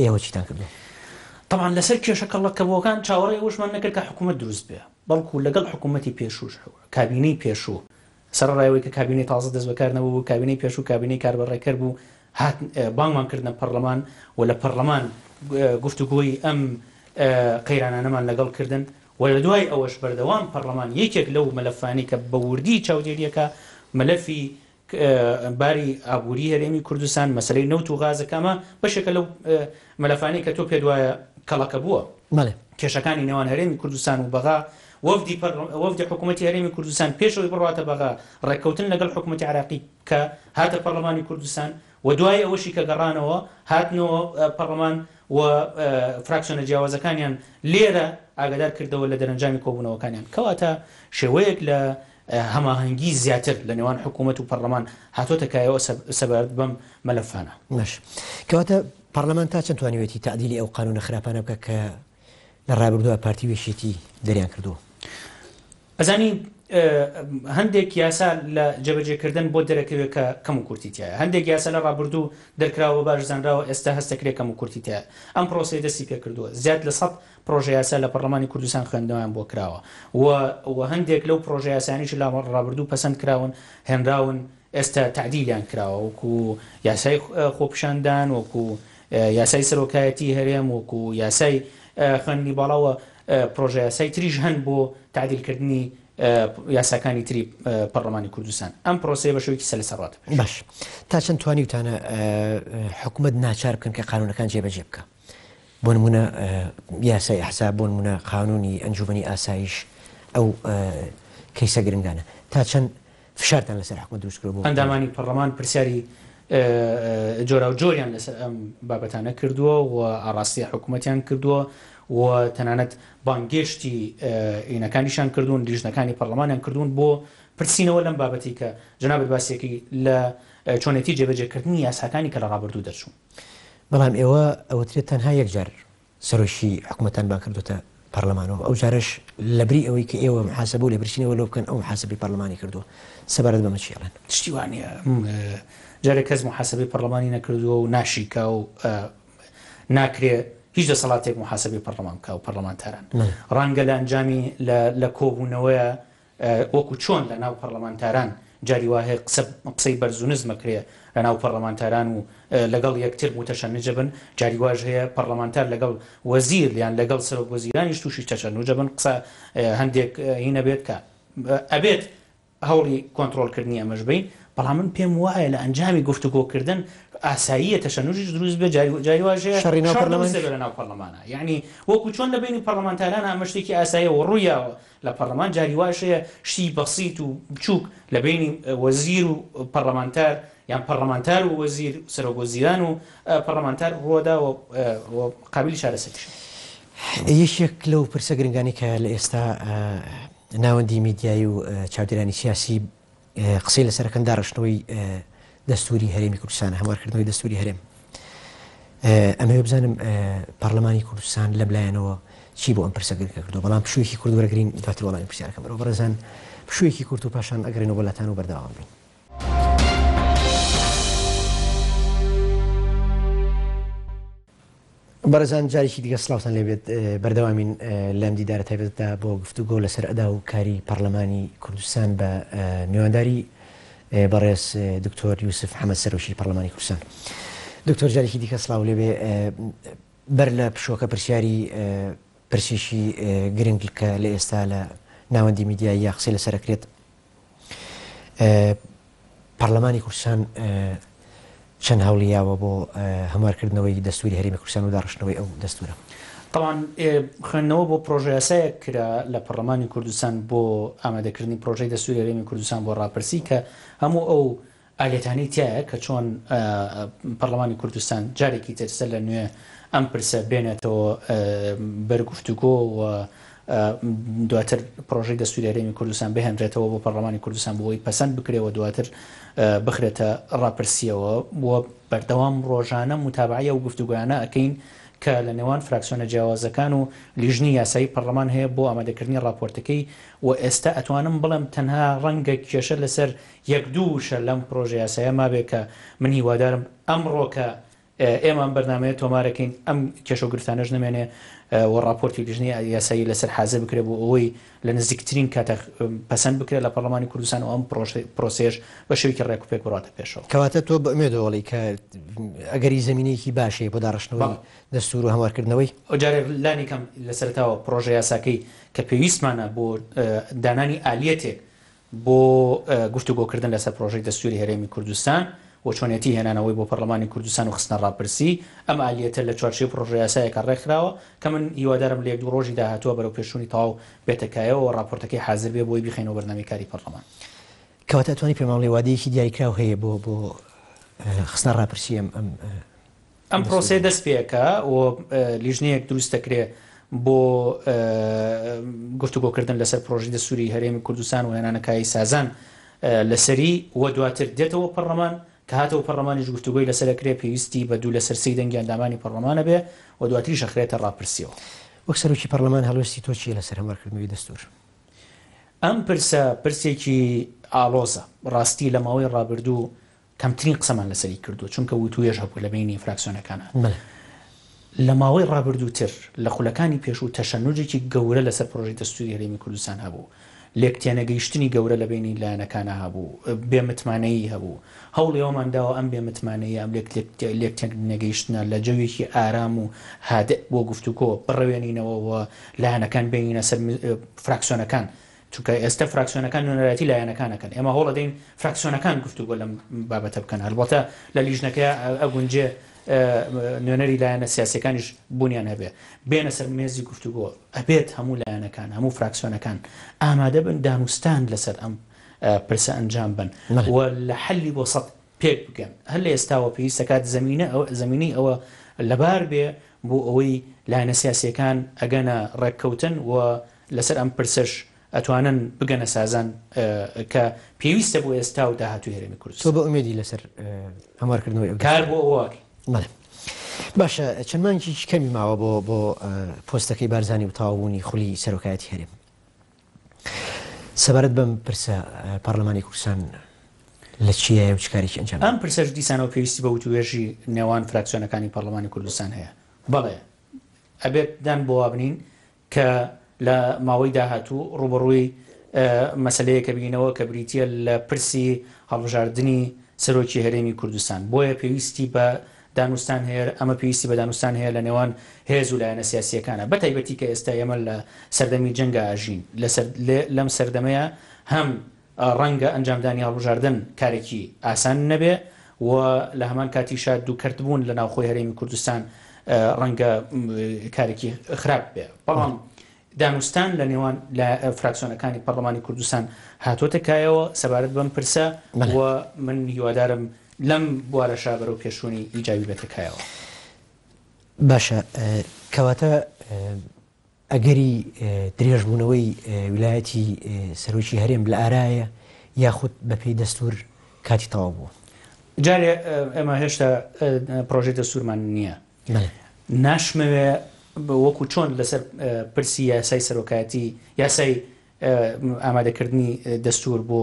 ئێوە چیتان کردووە؟ تەبعەن لەسەر کێشە کەڵەکەبووەکان چاوەڕێی ئەوەشمان نەکرد کە حکوومەت دروست بێ، بەڵکو لەگەڵ حکوومەتی پێشووش، کابینەی پێشوو، سەرەڕای ئەوەی کە کابینەی تازە دەستبەکار نەبوو، کابینەی پێشوو کابینەی کاربەڕێکەر بوو، هات بانگمان کردنە پەڕلەمان و لە پەڕلەمان گفتوگۆی ئەم قەیرانانەمان لەگەڵ کردن و لە دوای ئەوەش بەردەوام پەڕلەمان یەکێک لەو مەلەفانەی کە بە وردی چاودێریەکە مەلەفی باری ئابووری هەرێمی کوردستان، مەسەلەی نەوت و غازە کە ئەمە بەشێکە لەو مەلەفانەی کە تۆ پێت وایە کەڵەکە بووە. بەڵێ. کێشەکانی نێوان هەرێمی کوردستان و بەغا، وەفدی پەر وەفدی حکوومەتی هەرێمی کوردستان پێش ئەوەی بڕواتە بەغا ڕێککەوتن لەگەڵ حکوومەتی عێراقی کە هاتە پەڕلەمانی کوردستان و دوای ئەوەشی کە گەڕانەوە هاتنەوە پەڕلەمان و فراکسیۆنە جیاوازەکانیان لێرە ئاگادار کردەوە لە دەرەنجامی کۆبوونەوەکانیان. کەواتە شێوەیەک لە هەماهەنگی زیاتر لە نێوان حکوومەت و پەرلەمان هاتۆتە کایەوە سەبارەت بەم مەلەفانە. باش. کەواتە پەرلەمان تا چەند توانیوێتی تەعدیلی ئەو قانوونە خراپانە بکات کە لە ڕابردووە پارتی و یەکێتی دەریان کردووە؟ ئەزانی هەندێک یاسا لە جێبەجێکردن بۆت دەرەکەوێت کە کەم و کورتی تیایە. هەندێک یاسا لە ڕابردوو دەرکراوە بە باش زانراوە ئێستا هەست دەکرێت کەم و کورتی تیایە. ئەم پرۆسەیە دەستی پێکردووە. زیاد لە 100 پڕۆژەیاسا لە پەڕلەمانی کوردستان خوێندنەوەیان بۆ کراوە و و هەندێک لەو پڕۆژەیاسایانەیش لە ڕابردوو پەسەند کراون هێنراون ئێستا تەعدیلیان کراوە وەکو یاسای خۆپیشاندان وەکو یاسای سەرۆکایەتی هەرێم وەکو یاسای خوێندنی باڵا و پڕۆژەیاسای تریش هەن بۆ تەعدیلکردنی یاساکانی تری پەڕلەمانی کوردستان ئەم پرۆسەیە بە شێوەیەکی سەلسە ڕواتە پێش. باش تا چەند توانیوتانە حکومەت ناچار بکەن کە قانونەکان جێبەجێ بکا؟ بۆ نموونە یاسای ئەحزاب، بۆ نموونە قانوونی ئەنجوومەنی ئاسایش، ئەو کەیسە گرنگانە تا چەند فشارتان لەسەر حکومەت دروست کردووە بۆ؟ ئەندامانی پەڕلەمان پرسیاری جۆراوجۆریان لەسەر ئەم بابەتانە کردووە و ئاڕاستەی حکومەتیان کردووە و تەنانەت بانگێشتی ئینەکانیشیان کردوون، لیژنەکانی پەڕلەمانیان کردوون بۆ پرسینەوە لەم بابەتەی کە جەنابت باسیەکەی لە چۆنێتی جێبەجێکردنی یاساکانی کە لە ڕابردوو دەرچوون. بەڵام ئێوە ئەوترێت تەنها یەک جار سەرۆکی حکومەتتان بانگ کردۆتە پەڕلەمانەوە، ئەو جارەش لەبری ئەوەی کە ئێوە محاسەبە و لێپرسینەوە لەو بکەن ئەو محاسەبەی پەڕلەمانی کردووە، سەبارەت بەمە چی ئەڵێن؟ شتی وا نییە، جارێ کەس محاسەبەی پەڕلەمانی نەکردووە و ناشیکا و ناکرێ. هیچ دەسەڵاتێک موحاسەبەی پەڕلەمان بکا و پەڕلەمانتاران. ڕەنگە لە ئەنجامی لە لە کۆبوونەوەیە وەکو چۆن لە ناو پەڕلەمانتاران جاری وا هەیە قسە قسەی بەرز و نزم ئەکرێ لە ناو پەڕلەمانتاران و لەگەڵ یەکتر موتەشەنج بن، جاری واش هەیە پەڕلەمانتار لەگەڵ وەزیر یان لەگەڵ سەرۆک وەزیرانیش تووشی تەشەنوج بن، قسە هەندێک هی نەبێت کە ئەبێت هەوڵی کۆنتڕۆڵکردنی ئەمەش بەین، بەڵام من پێم وایە لە ئەنجامی گفتوگۆکردن ئاساییە تەشەنوجیش دروست بێت، جاری جاری واش هەیە شەڕی ناو شەڕ دروست پەرلەمانیش؟ دەبێت لە ناو پەرلەمانا، یەعنی وەکو چۆن لە بەینی پەرلەمانتارانا ئەمە شتێکی ئاساییە و ڕوویاوە لە پەرلەمان، جاری واش هەیە شتی بەسیت و بچووک لە بەینی وەزیر و پەرلەمانتار یان پەرلەمانتار و وەزیر، سەرۆک وەزیران و پەرلەمانتار ڕووەداوە و قابیلی چارەسەریشە. یەکێک لەو پرسە گرنگانەی کە لە ئێستا ناوەندی میدیایی و چاودێرانی سیاسی قسەی لەسەر ئەکەن داڕشتنەوەی دەستوری هەرێمی کوردستانە، هەموارکردنەوەی دەستوری هەرێم. ئەمەوێ بزانم پەرلەمانی کوردستان لەم لایەنەوە چی بۆ ئەم پرسە گرنگە کردووە، بەڵام پشوویەکی کورت وەرەگرین دواتر وەڵامی پرسیارەکەم بەرەوە. بەڕێزان پشوویەکی کورت و پاشان ئەگەڕێنەوە بۆ لاتان و بەردەوام بین. بەڕێزان جارێکی دیکە سڵاوتان لێبێت بەردەوامین لەم دیدارە تایبەتدا بۆ گفتوگۆ لەسەر ئەدا و کاری پەرلەمانی کوردستان بە میوانداری بەڕێز دکتۆر یوسف حەمەد سەرۆکی پەرلەمانی کوردستان. دکتۆر جارێکی دیکە سڵاو لێبێ بەر لە پشووەکە پرسیاری پرسێکی گرنگ کە لە ئێستا لە ناوەندی میدیایی یا قسەی لەسەر ئەکرێت پەرلەمانی کوردستان چەند هەوڵی یاوە بۆ هەموارکردنەوەی دەستوری هەرێمی کوردستان و داڕشتنەوەی ئەو دەستورە؟ تەبعەن خوێندنەوە بۆ پرۆژەیاسایەک کرا لە پەرلەمانی کوردستان بۆ ئامادەکردنی پرۆژەی دەستوری هەرێمی کوردستان بۆ ڕاپرسی کە هەموو ئەو ئالیەتانەی تیایە کە چۆن پەرلەمانی کوردستان جارێکی تر سەر لە نوێ ئەم پرسە بێنێتەوە بەر گفتوگۆ و دواتر پرۆژەی دەستوری هەرێمی کوردستان بهێنرێتەوە بۆ پەرلەمانی کوردستان بۆ ئەوەی پەسەند بکرێ و دواتر بخرێتە ڕاپرسیەوە و بەردەوام ڕۆژانە متابعەی ئەو گفتوگۆیانە ئەکەین کە لە نێوان فراکسیۆنە جیاوازەکان و لیژنەی یاسایی پەرلەمان هەیە بۆ ئامادەکردنی ڕاپۆرتەکەی و ئێستا ئەتوانم بڵێم تەنها ڕەنگە کێشە لەسەر یەک دوو وشە لەم پرۆژە یاسایە مابێ کە من هیوادارم ئەمڕۆ کە ئێمە ئەم بەرنامەیە تۆمارەکەین ئەم کێشە و گرفتانەش نەمێنێ و ڕاپۆرتی لیژنەی یاسایی لەسەر حازر بکرێ بۆ ئەوەی لە نزیکترین کاتە پەسەند بکرێت لە پەرلەمانی کوردستان و ئەم پرۆسەیەش بە شێوەیەکی ڕێک و پێک بڕاتە پێشەوە. کەواتە تۆ بە ئومێدەوە ئەڵێی کە ئەگەری زەمینەیەکی باش هەیە بۆ داڕشتنەوەی دەستوور و هەموارکردنەوەی؟ جارێ لانی کەم لە سەرەتاوە پرۆژە یاساکەی کە پێویستمانە بۆ دانانی ئالیەتێک بۆ گفتوگۆکردن لەسەر پرۆژەی دەستووری هەرێمی کوردستان و چۆنیەتی هێنانەوەی بۆ پەرلەمانی کوردستان و خستنە ڕاپرسی، ئەم ئالیەتە لە چوارچێوەی پرۆژەیاسایەکا ڕێکخراوە کە من هیوادارم لە یەک دوو ڕۆژی داهاتووە بەرەوپێشچوونی تەواو بێتە کایەوە و ڕاپۆرتەکەی حازر بێ بۆی بیخەینەوە بەرنامەی کاری پەرلەمان. کەواتە ئەتوانی پێمان بڵێی وادەیەکی دیاریکراو هەیە بۆ بۆ خستنە ڕاپرسی ئەم ئەم ئەم پرۆسەیە دەست پێ ئەکا و لیژنەیەک دروست دەکرێ بۆ گفتوگۆکردن لەسەر پرۆژەی دەستوری هەرێمی کوردستان و هێنانەکایەی سازان لەسەری و دواتر دێتەوە پەڕلەمان، کە هاتەوە پەڕلەمانیش گفتوگۆی لەسەر ئەکرێ پێویستی بە دوو لەسەر سێی دەنگی ئەندامانی پەڕلەمان ئەبێ و دواتریش ئەخرێتە ڕاپرسیەوە. وەک سەرۆکی پەڕلەمان هەڵوێستی تۆ چییە لەسەر هەموارکردنەوەی دەستور؟ ئەم پرسە پرسێکی ئاڵۆزە، ڕاستی لە ماوەی ڕابردوو کەمترین قسەمان لەسەری کردووە، چونکە وتووێژ هەبوو لە بەینی فراکسیۆنەکانا. لە ماوەی ڕابردووتر، لە خولەکانی پێشوو تەشەنوجێکی گەورە لەسەر پرۆژەی دەستووری هەرێمی کوردستان هەبوو. لێکتێنەگەیشتنی گەورە لە بەینی لایەنەکانا هەبوو، بێ متمانەیی هەبوو. هەوڵی ئەوەمان داوە ئەم بێ متمانەییە، ئەم لێکتێنەگەیشتنە لە جەوێکی ئارام و هادئ بۆ گفتوگۆ بڕەوێنینەوە و لایەنەکان بێنینە سەر فراکسیۆنەکان چونکە ئێستە فراکسیۆنەکان نوێنەرایەتی لایەنەکان ئەکەن، ئێمە هەوڵەدەین فراکسیۆنەکان گفتوگۆ لەم بابەتە بکەن، هەڵبەتە لە لیژنەکەیا ئەگونجێ نوێنەری لایەنە سیاسیەکانیش بوونیان هەبێ، بێنە سەر مێزی گفتوگۆ، ئەبێت هەموو لایەنەکان، هەموو فراکسیۆنەکان ئامادە بن دانوستان لەسەر ئەم پرسە ئەنجام بەن و لە حەلی وەسەت پێک بگەن، هەر لە ئێستاوە پێویست دەکات زەمینە زەمینەی ئەوە لەبار بێ بۆ ئەوەی لایەنە سیاسیەکان ئەگەنە ڕێککەوتن و لەسەر ئەم پرسەش ئەتوانن بگەنە سازان کە پێویستە بۆ ئێستا و داهاتووی هەرێمی کوردستان. تۆ بە ئومێدی لەسەر هەموارکردنەوەی ئەو کار بۆ ئەوە ئەکەین. بەڵێ باشە چەند مانگێکی کەمی ماوە بۆ بۆ پۆستەکەی بارزانی و تەواوبوونی خولی سەرۆکایەتی هەرێم. سەبارەت بەم پرسە پەرلەمانی کوردستان لە چیایە و چ کارێکی ئەنجام ئەم پرسەش دیسانەوە پێویستی بە وتووێژی نێوان فراکسیۆنەکانی پەرلەمانی کوردستان هەیە. بەڵێ. ئەبێت دان بەوە بنین کە لە ماوەی داهاتوو ڕووبەڕووی مەسەلەیەکە بینەوە کە بریتییە لە پرسی هەڵبژاردنی سەرۆکی هەرێمی کوردستان، بۆیە پێویستی بە دانوستان هەیە، ئەمە پێویستی بە دانوستان هەیە لە نێوان هێز و لایەنە سیاسییەکانە، بە تایبەتی کە ئێستا ئێمە لە سەردەمی جەنگا ئەژین، لەم سەردەمەیا هەم ڕەنگە ئەنجامدانی هەڵبژاردن کارێکی ئاسان نەبێ و لە هەمان کاتیشا دووکەرتبوون لە ناوخۆی هەرێمی کوردستان ڕەنگە کارێکی خراپ بێ، بەڵام دانوستان لە نێوان فراکسیۆنەکانی پەڕلەمانی کوردستان هاتۆتە کایەوە سەبارەت بەم پرسە و من هیوادارم لەم بوارەشا بەرەو پێشچوونی ئیجابی بێتە کایەوە. باشە کەواتە ئەگەری درێژبوونەوەی ویلایەتی سەرۆکی هەرێم لە ئارایە یاخود بەپێی دەستوور کاتی تەواو بووە؟ جارێ ئێمە هێشتا پرۆژەی دەستوورمان نییە. ناشمەوێ وەکو چۆن لەسەر پرسی یاسای سەرۆکایەتی یاسای ئامادەکردنی دەستور بۆ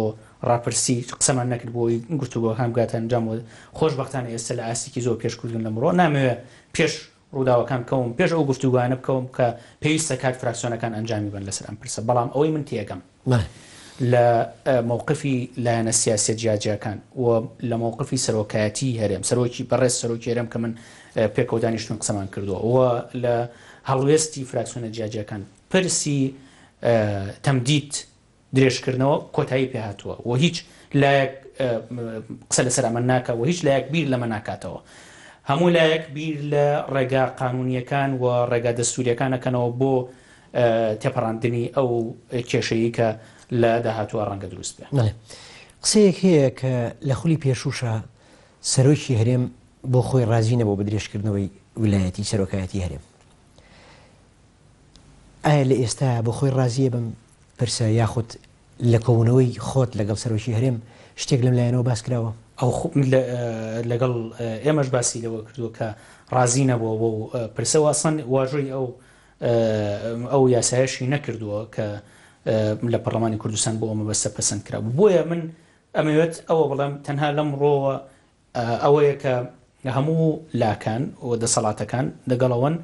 ڕاپرسی قسەمان نەکرد بۆی گفتوگۆکان بگاتە ئەنجام و خۆشبەختانە ئێستا لە ئاستێکی زۆر پێشکردون لەمڕۆ نامەوێ پێش ڕووداوەکان بکەوم پێش ئەو گفتوگۆیانە بکەوم کە پێویستە کات فراکسیۆنەکان ئەنجامی بن لەسەر ئەم پرسە بەڵام ئەوەی من تێگەم لە مەوقفی لایەنە سیاسیە جیاجیاکان و لە مەوقفی سەرۆکایەتی هەرێم سەرۆکی بەڕێز سەرۆکی هەرێم کە من پێکەوە دانیشتون قسەمان کردووە و لە هەڵوێستی فراکسیۆنە جیاجیاکان پرسی تەمدید درێژکردنەوە کۆتایی پێهاتووە و هیچ لایەک قسە لەسەر ئەمە ناکە و هیچ لایەک بیر لەمە ناکاتەوە. هەموو لایەک بیر لە ڕێگا قانونیەکان و ڕێگا دەستوریەکان ئەکەنەوە بۆ تێپەڕاندنی ئەو کێشەیەی کە لە داهاتووە ڕەنگە دروست بێ. بەڵێ. قسەیەک هەیە کە لە خولی پێشووشا سەرۆکی هەرێم بۆ خۆی ڕازی نەبوو بە درێژکردنەوەی ویلایەتی سەرۆکایەتی هەرێم. ئایا لە ئێستایا بۆ خۆی ڕازییە بەم پرسە یاخود لە کۆبوونەوەی خۆت لەگەڵ سەرۆکی هەرێم شتێک لەم لایەنەوە باس کراوە؟ ئەو لەگەڵ ئێمەش باسی لەوە کردووە کە ڕازی نەبووە بەو پرسە و ئەسڵەن واژۆی ئەو ئەو یاسایەشی نەکردووە کە لە پەرلەمانی کوردستان بۆ ئەو مەبەستە پەسەند کرابوو. بۆیە من ئەمەوێت ئەوە بڵێم تەنها لەم ڕۆوە ئەوەیە کە هەموو لاکان و دەسەڵاتەکان لەگەڵ ئەوەن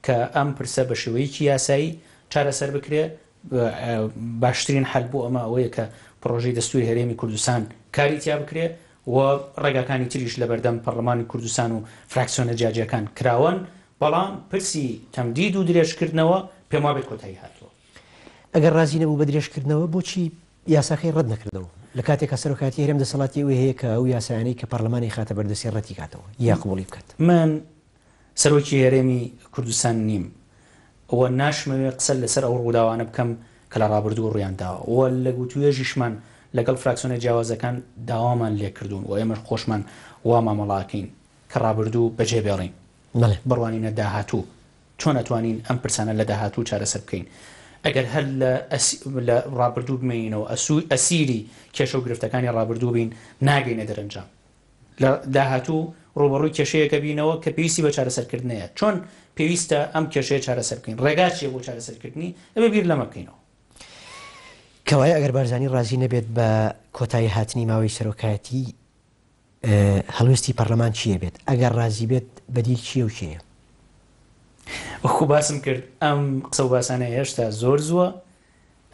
کە ئەم پرسە بە شێوەیەکی یاسایی چارەسەر بکرێ، باشترین حەل بۆ ئەمە ئەوەیە کە پڕۆژەی دەستووری هەرێمی کوردستان کاری تیا بکرێ و ڕێگاکانی تریش لەبەردەم پەڕلەمانی کوردستان و فراکسیۆنە جیاجیاکان کراوەن، بەڵام پرسی تەمدید و درێژکردنەوە پێموابێت کۆتایی هاتووە. ئەگەر ڕازی نەبوو بە درێژکردنەوە بۆچی یاساکەی ڕەت نەکردەوە؟ لە کاتێکا سەرۆکایەتی هەرێم دەسەڵاتی ئەوەی هەیە کە ئەو یاسایانەی کە پەڕلەمان ئەیخاتە بەردەستی ڕەتی کاتەوە یا قبوڵی بکات. من سەرۆکی هەرێمی کوردستان نیم و ناشمەوێ قسە لەسەر ئەو ڕووداوانە بکەم کە لە ڕابردوو ڕوویان داوە و لە گوتوێژیشمان لەگەڵ فراکسیۆنە جیاوازەکان داوامان لێکردوون و ئێمەش خۆشمان وا مامەڵە ئەکەین کە ڕابردوو بەجێ بێڵین بڕوانینە داهاتوو چۆن ئەتوانین ئەم پرسانە لە داهاتوو چارەسەر بکەین ئەگەر هەر لە لە ڕابردوو بمێنینەوە ئەسیری کێشە و گرفتەکانی ڕابردوو بین ناگەینە دەرەنجام. لە داهاتوو ڕووبەڕووی کێشەیەکە بینەوە کە پێویستی بە چارەسەرکردنەیە. چۆن پێویستە ئەم کێشەیە چارەسەر بکەین؟ ڕێگا چییە بۆ چارەسەرکردنی؟ ئەبێ بیر لەمە بکەینەوە. کەوایە ئەگەر بارزانی ڕازی نەبێت بە کۆتایی هاتنی ماوەی سەرۆکایەتی، هەڵوێستی پەڕلەمان چی ئەبێت؟ ئەگەر ڕازی بێت بەدیل چییە و کێیە؟ وەکو باسم کرد ئەم قسە و باسانە هێشتا زۆر زووە،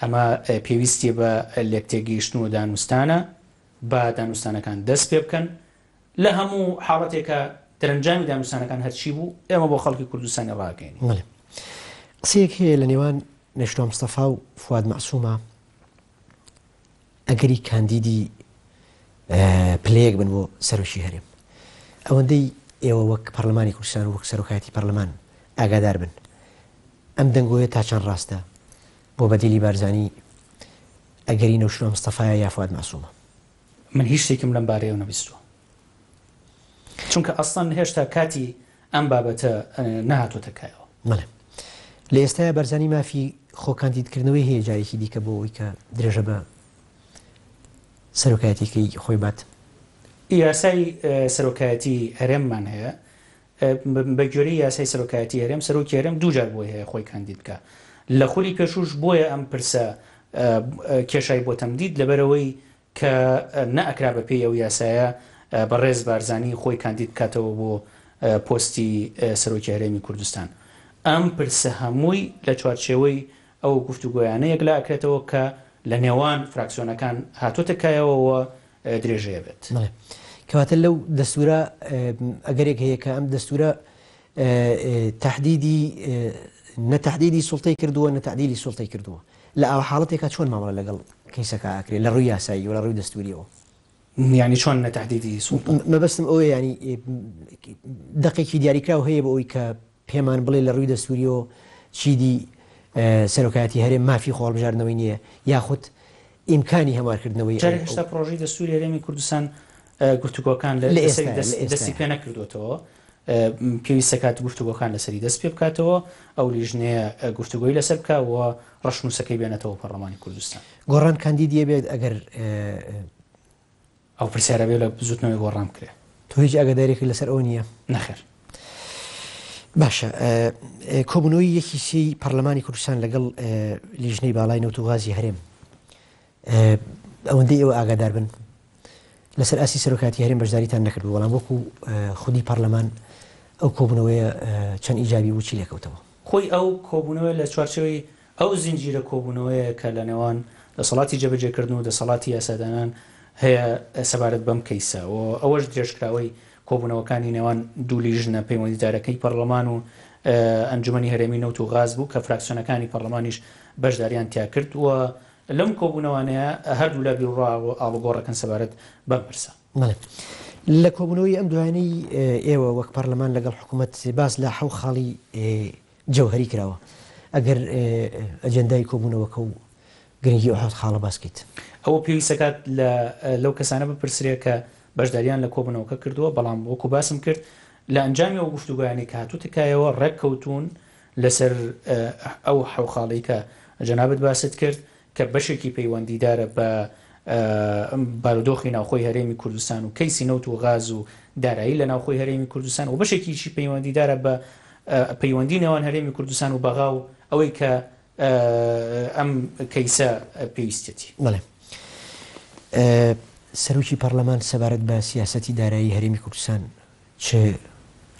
ئەمە پێویستی بە لێکتێگەیشتن و دانوستانە، با دانوستانەکان دەست پێ بکەن، لە هەموو حاڵەتێکا دەرەنجامی دانوستانەکان هەرچی بوو ئێمە بۆ خەڵکی کوردستانی ڕاگەیەنین. بەڵێ. قسەیەک هەیە لە نێوان نەشتوا مستەفا و فواد مەعسومە ئەگەری کاندیدی پلەیەک بن بۆ سەرۆکی هەرێم. ئەوەندەی ئێوە وەک پەرلەمانی کوردستان و وەک سەرۆکایەتی پەرلەمان ئاگادار بن ئەم دەنگۆیە تا چەند ڕاستە بۆ بەدیلی بارزانی ئەگەری نەوشیروان مستەفایە یا فواد مەعسومە؟ من هیچ شتێکم لەم بارەیەوە نەبیستووە چونکە ئەسڵەن هێشتا کاتی ئەم بابەتە نەهاتۆتە کایەوە. بەڵێ لە ئێستایا بارزانی مافی خۆ کاندیدکردنەوەی هەیە جارێکی دیکە بۆ ئەوەی کە درێژە بە سەرۆکایەتیەکەی خۆی بات. یاسای سەرۆکایەتی هەرێممان هەیە بە گوێرەی یاسای سەرۆکایەتی هەرێم، سەرۆکی هەرێم دووجار بۆی هەیە خۆی کاندید بکا. لە خولی پێشووش بۆیە ئەم پرسە کێشای بۆ تەمدید، لەبەرئەوەی کە نەئەکرا بە پێی ئەو یاسایە بەڕێز بارزانی خۆی کاندید بکاتەوە بۆ پۆستی سەرۆکی هەرێمی کوردستان. ئەم پرسە هەمووی لە چوارچێوەی ئەو گفتوگۆیانە یەکلا ئەکرێتەوە کە لە نێوان فراکسیۆنەکان هاتۆتە کایەوە و درێژەی ئەبێت. بەڵێ. کەواتە لەو دەستوورە ئەگەرێک هەیە کە ئەم دەستوورە تەحدیدی نە تەحدیدی سوڵتەی کردووە نە تەعدیلی سوڵتەی کردووە. لە ئاوا حاڵەتێکا چۆن مامەڵە لەگەڵ کەیسەکە ئەکرێ لە ڕووی یاسایی و لە ڕووی دەستووریەوە؟ یانی چۆن نە تەحدیدی سوڵتە؟ مەبەستم ئەوەیە یانی دەقێکی دیاریکراو هەیە بۆ ئەوەی کە پێمان بڵێ لە ڕووی دەستووریەوە چیدی سەرۆکایەتی هەرێم مافی خۆهەڵبژاردنەوەی نییە یاخود ئیمکانی هەموارکردنەوەی جارێ هێشتا پڕۆژەی دەستووری هەرێمی کوردستان گفتوگۆکان لەسەری دەستی پێ نەکردوێتەوە پێویستە کات گفتوگۆکان لەسەری دەست پێ بکاتەوە ئەو لیژنەیە گفتوگۆی لەسەر بکە و ڕەشنووسەکەی بێنێتەوە پەرلەمانی کوردستان. گۆڕان کاندیدی ئەبێت ئەگەر. ئەو پرسیارە بێ لە بزوتنەوەی گۆڕان بکرێ. تۆ هیچ ئاگاداریەکت لەسەر ئەوە نییە؟ نەخێر. باشە کۆبوونەوەی یەکی سێی پەرلەمانی کوردستان لەگەڵ لیژنەی باڵای نەوت و غازی هەرێم ئەوەندەی ئێوە ئاگادار بن لەسەر ئاستی سەرۆکاتی هەرێم بەشداریتان نەکردبوو، بەڵام وەکو خودی پەرلەمان ئەو کۆبوونەوەیە چەند ئیجابی بوو، چی لێکەوتەوە؟ خۆی ئەو کۆبوونەوەیە لە چوارچێوەی ئەو زنجیرە کۆبوونەوەیە کە لە نێوان دەسەڵاتی جێبەجێکردن و دەسەڵاتی یاسادانان هەیە سەبارەت بەم کەیسە و ئەوەش درێژکراوەی کۆبوونەوەکانی نێوان دوو لیژنە پەیوەندیدارەکەی پەرلەمان و ئەنجومەنی هەرێمی نەوت و غاز بوو کە فراکسیۆنەکانی پەرلەمانیش بەشداریان تیا کرد و لەم کۆبوونەوانەیە هەردوولا بیروڕا ئاڵوگۆڕەکەن سەبارەت بەم پرسە. بەڵێ. لە کۆبوونەوەی ئەم دوایانەی ئێوە وەک پەرلەمان لەگەڵ حکوومەت باس لە حەو خاڵی جەوهەری کراوە. ئەگەر ئەجێندای کۆبوونەوەکە و گرنگی ئەو حەوت خاڵە باس کەیت. ئەوە پێویست دەکات لە لەو کەسانە بپرسرێ کە بەشداریان لە کۆبوونەوەکە کردووە، بەڵام وەکو باسم کرد لە ئەنجامی ئەو گفتوگۆیانەی کە هاتووتە کایەوە ڕێککەوتوون لەسەر ئەو حەو خاڵەی کە جەنابت باست کرد کە بەشێکی پەیوەندیدارە بە بارودۆخی ناوخۆی هەرێمی کوردستان و کەیسی نەوت و غاز و دارایی لە ناوخۆی هەرێمی کوردستان و بەشێکیشی پەیوەندیدارە بە پەیوەندی نێوان هەرێمی کوردستان و بەغا و ئەوەی کە ئەم کەیسە پێویستیەتی. بەڵێ. سەرۆکی پەڕلەمان سەبارەت بە سیاسەتی دارایی هەرێمی کوردستان چ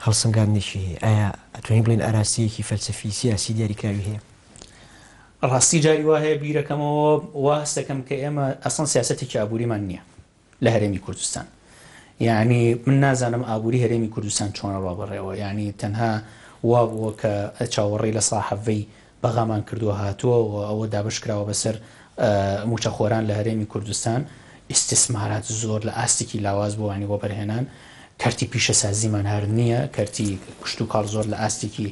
هەڵسەنگاندنێکی هەیە؟ ئایا ئەتوانین بڵێین ئاراستەیەکی فەلسەفی سیاسی دیاریکراوی هەیە؟ ڕاستی جاری وا هەیە بیرەکەمەوە وا هەست دەکەم کە ئێمە ئەسڵەن سیاسەتێکی ئابووریمان نییە لە هەرێمی کوردستان. یعنی من نازانم ئابووری هەرێمی کوردستان چۆن ڕوا بەڕێوە یعنی تەنها وا بووە کە چاوەڕێی لە ساحەڤەی بەغامان کردووە هاتووە و ئەوە دابەش کراوە بەسەر مووچەخۆران لە هەرێمی کوردستان، ئیستیسمارات زۆر لە ئاستێکی لاواز بووە یانی وەبەرهێنان، کەرتی پیشەسازیمان هەر نییە، کەرتی کشتوکاڵ زۆر لە ئاستێکی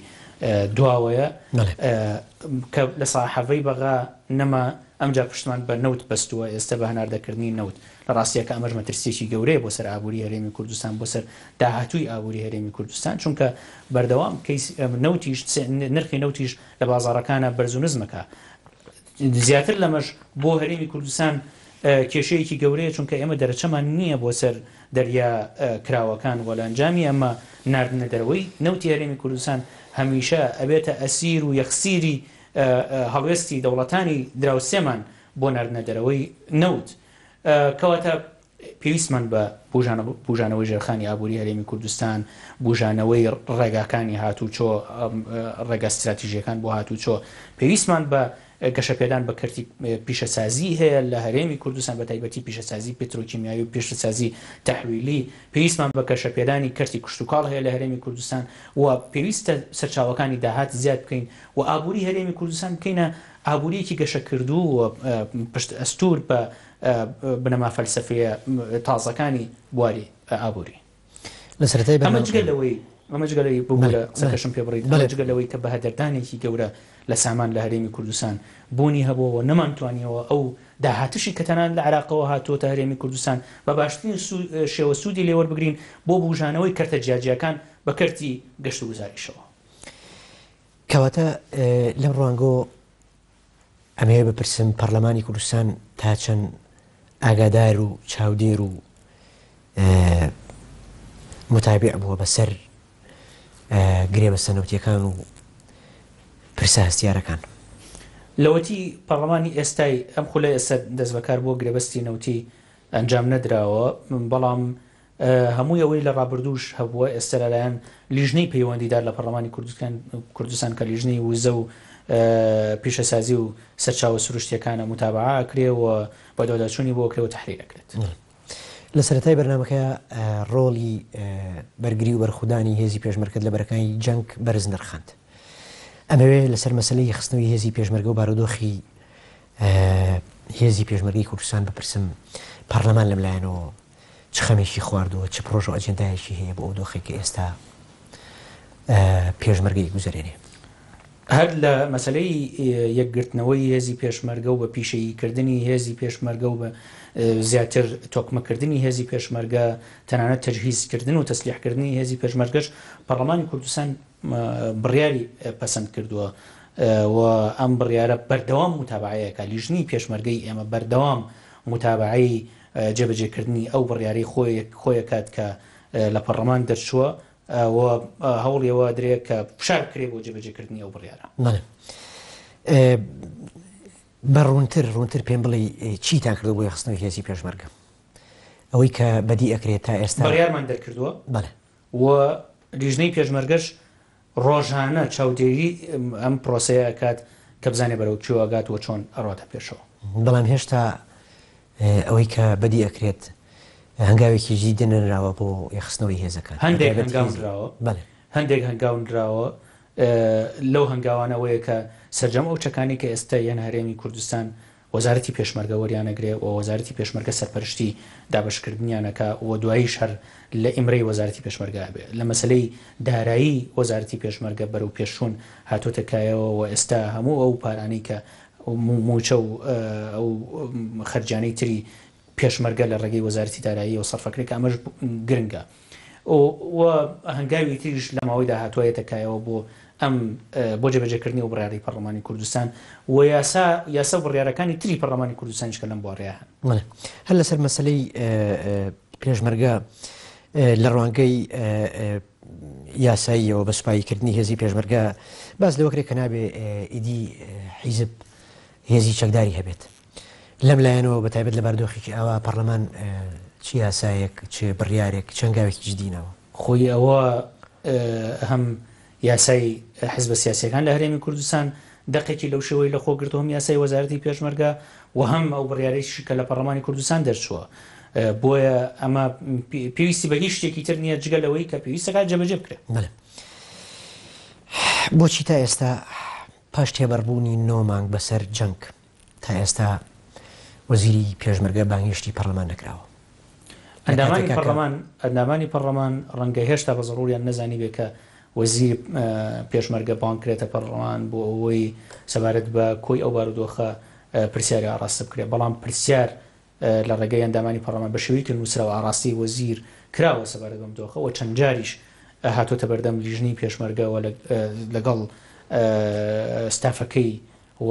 دواوەیە کە لە ساحەڤەی بەغا نەما، ئەمجا پشتمان بە نەوت بەستووە ئێستە بە هەناردەکردنی نەوت. لە ڕاستییا کە ئەمەش مەترسییەکی گەورەیە بۆ سەر ئابووری هەرێمی کوردستان، بۆ سەر داهاتووی ئابووری هەرێمی کوردستان، چونکە بەردەوام کەیس نەوتیش نرخی نەوتیش لە بازاڕەکانا بەرز و نزمەکە. زیاتر لەمەش بۆ هەرێمی کوردستان کێشەیەکی گەورەیە، چونکە ئێمە دەرەچەمان نییە بۆ سەر دەریا کراوەکان و لە ئەنجامی ئەمە ناردنە دەرەوەی نەوتی هەرێمی کوردستان هەمیشە ئەبێتە ئەسیر و یەخسیری هەڵوێستی دەوڵەتانی دراوسێمان بۆ ناردنە دەرەوەی نەوت. کەواتە پێویستمان بە بوژانەوەی ژێرخانی ئابووری هەرێمی کوردستان، بوژانەوەی ڕێگاکانی هاتووچۆ، ڕێگا ستراتیژییەکان بۆ هاتووچۆ، پێویستمان بە گەشەپێدان بە کەرتی پیشەسازی هەیە لە هەرێمی کوردستان بە تایبەتی پیشەسازی پترۆکیمیاوی و پیشەسازی تەحویلی، پێویستمان بە گەشەپێدانی کەرتی کشتوکاڵ هەیە لە هەرێمی کوردستان و پێویستە سەرچاوەکانی داهات زیاد بکەین و ئابووری هەرێمی کوردستان بکەینە ئابوورییەکی گەشەکردوو و پشت ئەستوور بە بنەما فەلسەفییە تازەکانی بواری ئابووری. لە سەرەتای ئەمە جگە لەوەی ئەمە جگە لەوەی ببوورە قسەکەشم پێ بڕیت، ئەمە جگە لەوەی کە بەهەدەردانێکی گەورە لە سامان لە هەرێمی کوردستان بوونی هەبووە و نەمانتوانیەوە ئەو داهاتشی کە تەنانەت لە عێراقەوە هاتووەتە هەرێمی کوردستان بە باشترین شێوە سوودی لێ وەربگرین بۆ بووژانەوەی کەرتە جیاجیاکان بە کەرتی گەشتوگوزاریشەوە. کەواتە لەم ڕوانگەوە ئەمەوێ بپرسم پەرلەمانی کوردستان تا چەند ئاگادار و چاودێر و متابع بووە بەسەر گرێبەستە نەوتیەکان و پرسە هەستیارەکان؟ لەوەتی پەڕلەمانی ئێستای ئەم خولە ئێستا دەستبەکار بووە گرێبەستی نەوتی ئەنجام نەدراوە، بەڵام هەمووی ئەوەی لە ڕابردووش هەبووە ئێستا لەلایەن لیژنەی پەیوەندیدار لە پەرلەمانی کوردستان کە لیژنەی وزە و پیشەسازی و سەرچاوە سروشتیەکانە موتابەعە ئەکرێ و بەدواداچوونی بۆ ئەکرێ و تەحلیل ئەکرێت. لە سەرەتای بەرنامەکە ڕۆڵی بەرگری و بەرخودانی هێزی پێشمەرگەت لە بەرەکانی جەنگ بەرز نرخاند. ئەمەوێ لەسەر مەسەلەی خستنەوەی هێزی پێشمەرگە و بارودۆخی هێزی پێشمەرگەی کوردستان بپرسم پەڕلەمان لەم لایەنەوە چ خەمێکی خواردووە، چ پڕۆژە و ئەجێندایەکی هەیە بۆ ئەو دۆخەی کە ئێستا پێشمەرگەی گوزەرێنێ؟ هەر لە مەسەلەی یەکگرتنەوەی هێزی پێشمەرگە و بە پیشەیی کردنی هێزی پێشمەرگە و بە زیاتر تۆکمەکردنی هێزی پێشمەرگە، تەنانەت تەجهیز کردن و تەسلیح کردنی هێزی پێشمەرگەش پەڕلەمانی کوردستان بڕیاری پەسەند کردووە و ئەم بڕیارە بەردەوام موتابەعەی ئەکا، لیژنەی پێشمەرگەی ئێمە بەردەوام موتابەعەی جێبەجێکردنی ئەو بڕیارەی خۆی ئەکات کە لە پەڕلەمان دەرچووە و هەوڵی ئەوە ئەدرێ کە فشار بکرێ بۆ جێبەجێکردنی ئەو بڕیارە. بەڵێ. بە ڕوونتر ڕوونتر پێم بڵێ چیتان کردووە بۆ یەکخستنەوەی هێزی پێشمەرگە؟ ئەوەی کە بەدی ئەکرێت تا ئێستا بڕیارمان دەرکردووە. بەڵێ. و لیژنەی پێشمەرگەش ڕۆژانە چاودێری ئەم پرۆسەیە ئەکات کە بزانێ بەرەو کوێ ئەگات و چۆن ئەڕواتە پێشەوە. بەڵام هێشتا ئەوەی کە بەدی ئەکرێت هەنگاوێکی جدی نەنراوە بۆ یەکخستنەوەی هێزەکان. هەندێک هەنگاو نراوە. بەڵێ. هەندێک هەنگاو نراوە، لەو هەنگاوانە ئەوەیە کە سەرجەم ئەو چەکانەی کە ئێستا یەنە هەرێمی کوردستان وەزارەتی پێشمەرگە وەریانەگرێ و وەزارەتی پێشمەرگە سەرپەرشتی دابەشکردنیان ئەکا و دواییش هەر لە ئیمرەی وەزارەتی پێشمەرگە ئەبێ. لە مەسەلەی دارایی وەزارەتی پێشمەرگە بەرەو پێشچوون هاتۆتە کایەوە و ئێستا هەموو ئەو پارانەی کە مووچە و ئەو خەرجیانەی تری پێشمەرگە لە ڕێگەی وەزارەتی داراییەوە سەرف ئەکرێ کە ئەمەش گرنگە. و هەنگاوی تریش لە ماوەی داهاتووە یەتە کایەوە بۆ ئەم بۆ جێبەجێکردنی ئەو بڕیارەی پەڕڵەمانی کوردستان و یاسا یاسا و بڕیارەکانی تری پەڕڵەمانی کوردستانیش کە لەم بوارەیا هەن. بەڵێ هەر لەسەر مەسەلەی پێشمەرگە لە ڕوانگەی یاساییەوە بە سوپاییکردنی هێزی پێشمەرگە باس لەوە کرێ کە نابێ ئیدی حیزب هێزی چەکداری هەبێت. لەم لایەنەوە بە تایبەت لە بارودۆخێکی ئاوا پەڕلەمان چ یاسایەک، چ بڕیارێک، چ هەنگاوێکی جدی ناوە؟ خۆی ئەوە هەم یاسای حزبە سیاسیەکان لە هەرێمی کوردستان دەقێکی لەو شێوەی لەخۆ گرتووە، هەم یاسای وەزارەتی پێشمەرگە و هەم ئەو بڕیارەیشی کە لە پەڕلەمانی کوردستان دەرچووە. بۆیە ئەمە پێویستی بە هیچ شتێکی تر نییە جگە لەوەی کە پێویستەکات جێبەجێ بکرێت. بەڵێ. بۆچی تا ئێستا پاش تێبەڕبوونی نۆ مانگ بەسەر جەنگ، تا ئێستا وەزیری پێشمەرگە بانگهێشتی پەڕلەمان نەکراوە؟ لە ئەندامانی کاتێکا کە. پەڕلەمان ئەندامانی پەڕلەمان ڕەنگە هێشتا بە زەڕوریان نەزانیبێ کە وەزیری پێشمەرگە بانگ کرێتە پەڕلەمان بۆ ئەوەی سەبارەت بە کۆی ئەو بارودۆخە پرسیاری ئاڕاستە بکرێ، بەڵام پرسیار لە ڕێگەی ئەندامانی پەڕلەمان بە شێوەیەکی نووسراو ئاڕاستەی وەزیر کراوە سەبارەت بەم دۆخە و چەند جاریش هاتۆتە بەردەم لیژنەی پێشمەرگە و لەگەڵ ستافەکەی و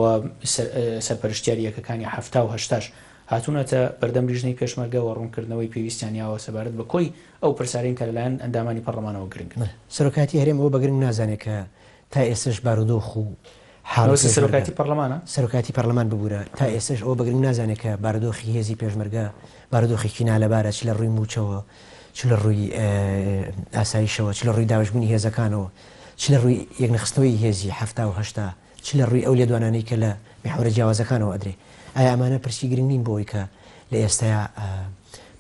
سەرپەرشتیاری یەکەکانی 70 و هەشتاش هاتوونەتە بەردەم لیژنەی پێشمەرگە و ڕوونکردنەوەی پێویستیان یاوە سەبارەت بە کۆی ئەو پرسارەین کە لەلایەن ئەندامانی پەڕلەمانەوە گرنگن. سەرۆکایەتی هەرێم ئەوە بە گرنگ نازانێت کە تا ئێستەش بارودۆخ و حاڵی مەبەستت پێشمەرگە، سەرۆکایەتی پەڕلەمانە؟ سەرۆکایەتی پەڕلەمان ببورە، تا ئێستەش ئەوە بە گرنگ نازانێت کە بارودۆخی هێزی پێشمەرگە بارودۆخێکی نالەبارە چ لە ڕووی مووچەوە، چ لە ڕووی ئاسایشەوە، چ لە ڕووی دابەشبوونی هێزەکانەوە، چ لە ڕووی یەکنەخستنەوەی هێزی 70 و 80، چ لە ڕووی ئەو لێدوانانەی کە لە میحوەرە جیاوازەکانەوە ئەدرێ. ئایا ئەمانە پرسی گرنگ نین بۆ ئەوەی کە لە ئێستایا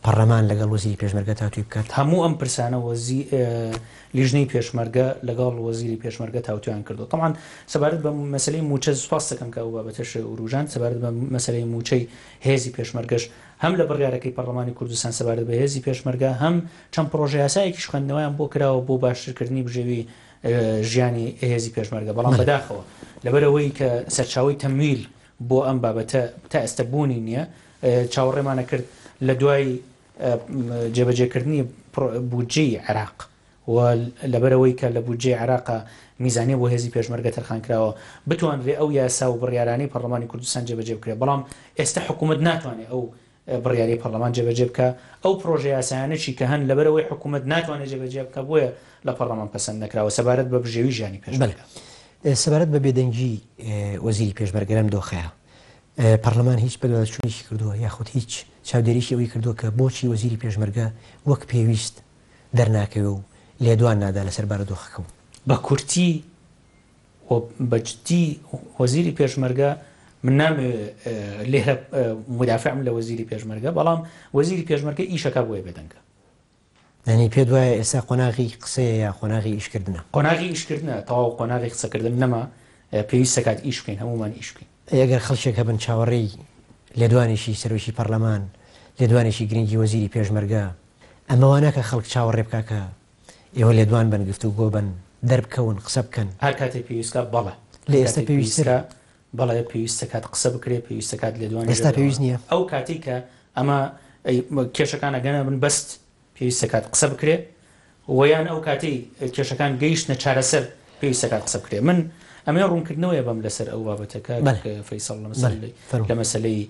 پەڕلەمان لەگەڵ وەزیری پێشمەرگە تاوتوێ بکات؟ هەموو ئەم پرسانە لیژنەی پێشمەرگە لەگەڵ وەزیری پێشمەرگە تاوتوێیان کردووە. تەبعەن سەبارەت بە مەسەلەی مووچە سوپاس دەکەم کە ئەو بابەتەش وروژاند. سەبارەت بە مەسەلەی مووچەی هێزی پێشمەرگەش هەم لە بڕیارەکەی پەڕلەمانی کوردستان سەبارەت بە هێزی پێشمەرگە هەم چەند پڕۆژەیاسایەکیش خوێندنەوەیان بۆ کراوە بۆ باشترکردنی بژێوی ژیانی هێزی پێشمەرگە، بەڵام بەداخەوە لەبەرئەوەی کە سەرچاوەی تەمویل بۆ ئەم بابەتە تا ئێستا بوونی نییە، چاوەڕێمان ئەکرد لە دوای جێبەجێکردنی بودجەی عێراق و لەبەرئەوەی کە لە بودجەی عێراقا میزانیە بۆ هێزی پێشمەرگە تەرخانکراوە بتوانرێ ئەو یاسا و بڕیارانەی پەڕلەمانی کوردستان جێبەجێ بکرێت، بەڵام ئێستا حکوومەت ناتوانێت ئەو بڕیاری پەڕلەمان جێبەجێ بکا، ئەو پڕۆژە یاسایانەشی کە هەن لەبەرئەوەی حکومەت ناتوانێت جێبەجێ بکا بۆیە لە پەڕلەمان پەسەند نەکراوە سەبارەت بە بژێوی ژیانی بەلێ پێشمەرگە. سەبارەت بە بێدەنگی وەزیری پێشمەرگە لەم دۆخەیا پەڕلەمان هیچ بەدواداچوونێکی کردووە یاخود هیچ چاودێریی ئەوەی کردووە کە بۆچی وەزیری پێشمەرگە وەک پێویست دەرناکەوێ و لێدوان نادا لەسەر بارودۆخەکە و. بە کورتی و بە جدی وەزیری پێشمەرگە، من نامەوێ لێرە مودافعم لە وەزیری پێشمەرگە، بەڵام وەزیری پێشمەرگە ئیشەکا بۆیە بێدەنگە. یانی پێت وایە ئێستا قۆناغی قسەیە یا قۆناغی ئیشکردنە؟ قۆناغی ئیشکردنە، تەواو قۆناغی قسەکردن نەما، پێویستە کات ئیش بکەین، هەموومان ئیش بکەین. ئەی ئەگەر خەڵکێک هەبن چاوەڕێی لێدوانێکی سەرۆکی پەڕلەمان، لێدوانێکی گرنگی وەزیری پێشمەرگە، ئەمە وا ناکا خەڵک چاوەڕێ بکا کە ئێوە لێدوان بەن، گفتوگۆ بەن، دەربکەون، قسە بکەن؟ هەر کاتێک پێویست کا بەڵێ. لە ئێستا پێویستتر؟ بەڵێ پێویستە کات قسە بکرێ، پێویستە کات لێدوانیش ئێستا پێویست نییە؟ ئەو کاتەی کە ئەمە کێشەکان ئەگەنە بن بەست پێویستە کات قسە بکرێ و یان ئەو کاتەی کێشەکان گەیشتنە چارەسەر پێویستە کات قسە بکرێ. من ئەمەوێ ڕوونکردنەوەیە بەم لەسەر ئەو بابەتە کاک فەیسەڵ لە مەسەلەی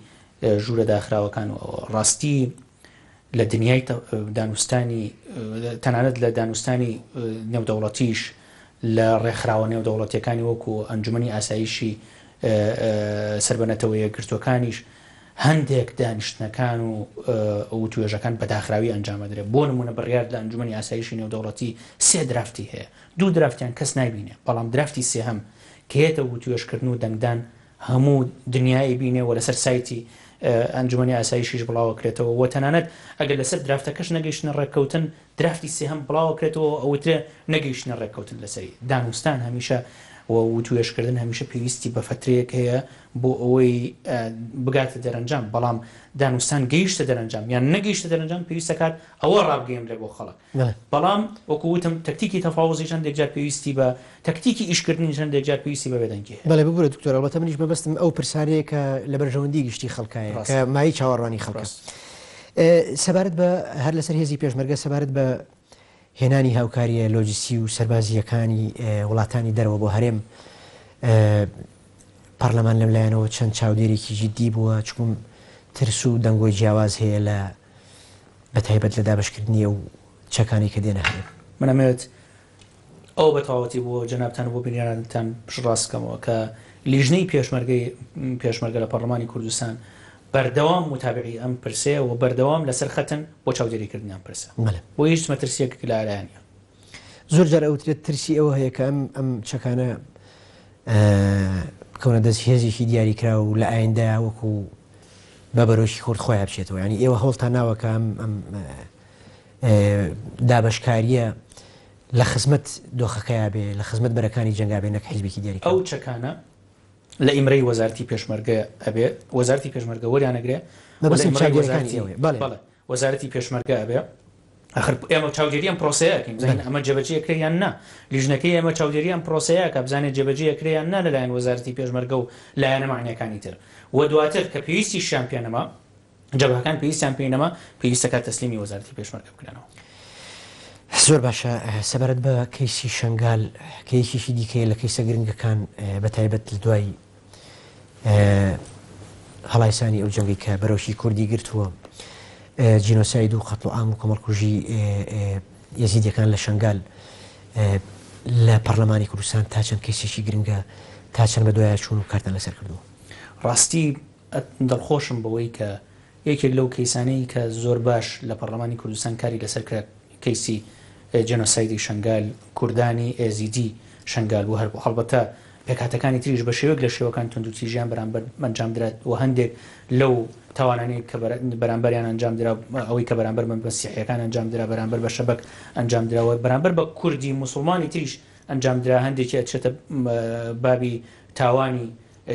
ژوورە داخراوەکان و ئەوە. ڕاستی لە دنیای دانوستانی تەنانەت لە دانوستانی نێودەوڵەتیش لە ڕێکخراوە نێودەوڵەتیەکانی وەکو ئەنجومەنی ئاسایشی سەر بە نەتەوە یەکگرتووەکانیش هەندێک دانیشتنەکان و وتوێژەکان بە داخراوی ئەنجام ئەدرێت. بۆ نمونە بڕیار لە ئەنجومەنی ئاسایشی نێودەوڵەتی سێ درافتی هەیە، دوو درافتیان کەس نایبینێ، بەڵام درافتی سێهەم کە یەتە وتوێژکردن و دەنگدان هەموو دنیا ئەیبینێ و لەسەر سایتی ئەنجومەنی ئاسایشیش بڵاوەکرێتەوە و تەنانەت ئەگەر لەسەر درافتەکەش نەگەیشتنە ڕێککەوتن درافتی سێهەم بڵاوەکرێتەوە و ئەوترێ نەگەیشتنە ڕێککەوتن لەسەری. دانوستان هەمیشە و وتوێژکردن هەمیشە پێویستی بە فەترەیەک هەیە بۆ ئەوەی بگاتە دەرەنجام، بەڵام دانوستان گەیشتە دەرەنجام یان نەگەیشتە دەرەنجام پێویست دەکات ئەوە ڕابگەیەنرێ بۆ خەڵک. بەڵام وەکو وتم تەکتیکی تەفاوزیش هەندێک جار پێویستی بە تەکتیکی ئیشکردنیش هەندێک جار پێویستی بە بێدەنگی هەیە. بەڵێ ببورە دکتۆر ئەڵبەتە منیش مەبەستم ئەو پرسانەیە کە لە بەرژەوەندی گشتی خەڵکایە کە مایەی چاوەڕوانی خەڵکە. سەبارەت بە هەر لەسەر هێزی پێشمەرگە سەبارەت بە هێنانی هاوکارییە لۆجستی و سەربازییەکانی وڵاتانی دەرەوە بۆ هەرێم پەڕلەمان لەم لایەنەوە چەند چاودێرێکی جیدی بووە چکم ترس و دەنگۆی جیاواز هەیە لە بە تایبەت لە دابەشکردنی ئەو چەکانەی کە دێنە هەرێم. من ئەمەوێت ئەوە بە تەواوەتی بۆ جەنابتان و بۆ بینەرانتان پشتڕاست بکەمەوە کە لیژنەی پێشمەرگەی پێشمەرگە لە پەڕلەمانی کوردستان بەردەوام موتابعی ئەم پرسەیە و بەردەوام لەسەر خەتن بۆ چاودێریکردنی ئەم پرسە. بۆیە هیچ مەترسییەک لە ئارایان نییە. زۆر جار ئەوترێت ترسی ئەوە هەیە کە ئەم ئەم چەکانە بکەونە دەست هێزێکی دیاریکراو و لە ئایندەیا وەکو بە بەرۆکی کورد خۆیان بچێتەوە یانی ئێوە هەوڵتان ناوە کە ئەم ئەم دابەشکارییە لە خزمەت دۆخەکەیا بێ لە خزمەت بەرەکانی جەنگا بێ نەک حیزبێکی دیاریکراو. ئەو چەکانە لە ئیمرەی وەزارەتی پێشمەرگە ئەبێ وەزارەتی پێشمەرگە وەریانەگرێ و لە مەبەستم ئیمرەی چاودێرەکانی وەزارەتی ئێوەیە بەڵێ. بەڵێ وەزارەتی پێشمەرگە ئەبێ ئەخر ئێمە چاودێری ئەم پرۆسەیە ئەکەین بزانین ئەمە جێبەجێ ئەکرێ یان نا لیژنەکەی ئێمە چاودێری ئەم پرۆسەیە ئەکا بزانێت جێبەجێ ئەکرێ یان نا لەلایەن وەزارەتی پێشمەرگە و لایەنە مەعنیەکانی تر و دواتر کە پێویستیشیان پێ نەما جەبهەکان پێویستیان پێی نەما پێویستە کات تەسلیمی وەزارەتی پێشمەرگە بکرێنەوە. زۆر باشە سەبارەت بە کەیسی شەنگال کە یەکێکی دیکەیە لە کەیسە گرنگەکان بە تایبەت لە دوای هەڵایسانی ئەو جەنگەی کە بەرۆکی کوردی گرتووە، جینۆساید و قەتڵوعام و کۆمەڵکوژی یەزیدیەکان لە شەنگال لە پەڕلەمانی کوردستان تا چەند کەیسێکی گرنگە، تا چەند بەدوایا چوون و کارتان لەسەر کردووە؟ ڕاستی دڵخۆشم بەوەی کە یەکێک لەو کەیسانەی کە زۆر باش لە پەڕلەمانی کوردستان کاری لەسەر کرا کەیسی جێنۆسایدی شەنگال، کوردانی ئێزیدی شەنگال و هەڵبەتە پێکهاتەکانی تریش بە شێوەیەک لە شێوەکان توندوتیژیان بەرامبەر ئەنجامدرا و هەندێک لەو تاوانانەی کە بەرامبەریان ئەنجامدرا ئەوەی کە بەرامبەر بە مەسیحیەکان ئەنجامدرا بەرامبەر بە شەبەک ئەنجامدرا و بەرامبەر بە کوردی موسڵمانی تریش ئەنجامدرا هەندێکی ئەچێتە بابی تاوانی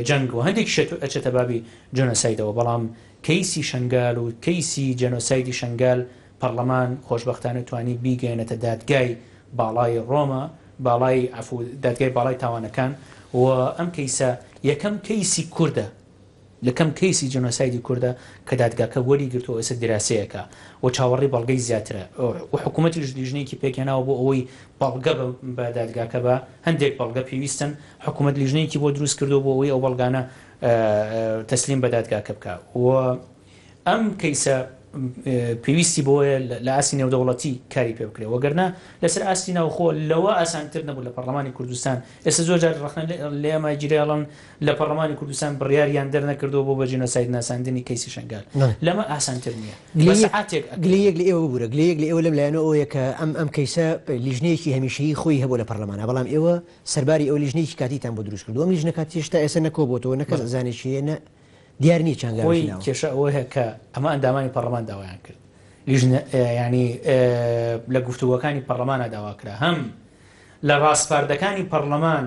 جەنگ و هەندێکیش ئەچێتە بابی جێنۆسایدەوە، بەڵام کەیسی شەنگال و کەیسی جێنۆسایدی شەنگال پەڕلەمان خۆشبەختانە توانی بیگەیەنێتە دادگای باڵای ڕۆما، باڵای عەفو دادگای باڵای تاوانەکان و ئەم کەیسە یەکەم کەیسی کوردە، یەکەم کەیسی جێنۆسایدی کوردە کە دادگاکە وەری گرتووە و ئێستا دیراسەیەکە و چاوەڕێی بەڵگەی زیاترە و حکوومەتیش لیژنەیەکی پێکهێناوە بۆ ئەوەی بەڵگە بە دادگاکە بە هەندێک بەڵگە پێویستن حکومەت لیژنەیەکی بۆ دروست کردووە بۆ ئەوەی ئەو بەڵگانە تەسلیم بە دادگاکە بکا و ئەم کەیسە. پێویستی بۆیە لە ئاستی نێودەوڵەتی کاری پێ بکرێت وەگەرنا لەسەر ئاستی ناوخۆ لەوە ئاسانتر نەبوو لە پەرلەمانی کوردستان ئێستا زۆر جار ڕەخنە لە ئێمە گیرێڵن لە پەرلەمانی کوردستان بڕیاریان دەرنەکردووە بۆ بە جینۆساید ناساندنی کەیسی شنگال لەمە ئاسانتر نییە سەعاتێک گلەیەک لە ئێوە ببورە گلەیەک لە ئێوە لەم لایەنەوە ئەوەیە کە ئەم ئەم کەیسە لیژنەیەکی هەمیشەیی خۆی هەبوو لە پەرلەمانە بەڵام ئێوە سەرباری ئەو لیژنەیەکی کاتیتان بۆ دروست کردو ئەم لیژنە کاتیش تا ئێستا نەکۆبۆتەوە نە کەس ئەزانێت چییە نە دیار نییە چەند خۆی کێشە ئەوەیە کە ئەمە ئەندامانی پەرلەمان داوایان کرد لیژنە ینی لە گفتوگۆکانی پەرلەمانە داوا کرا هەم لە ڕاسپاردەکانی پەرلەمان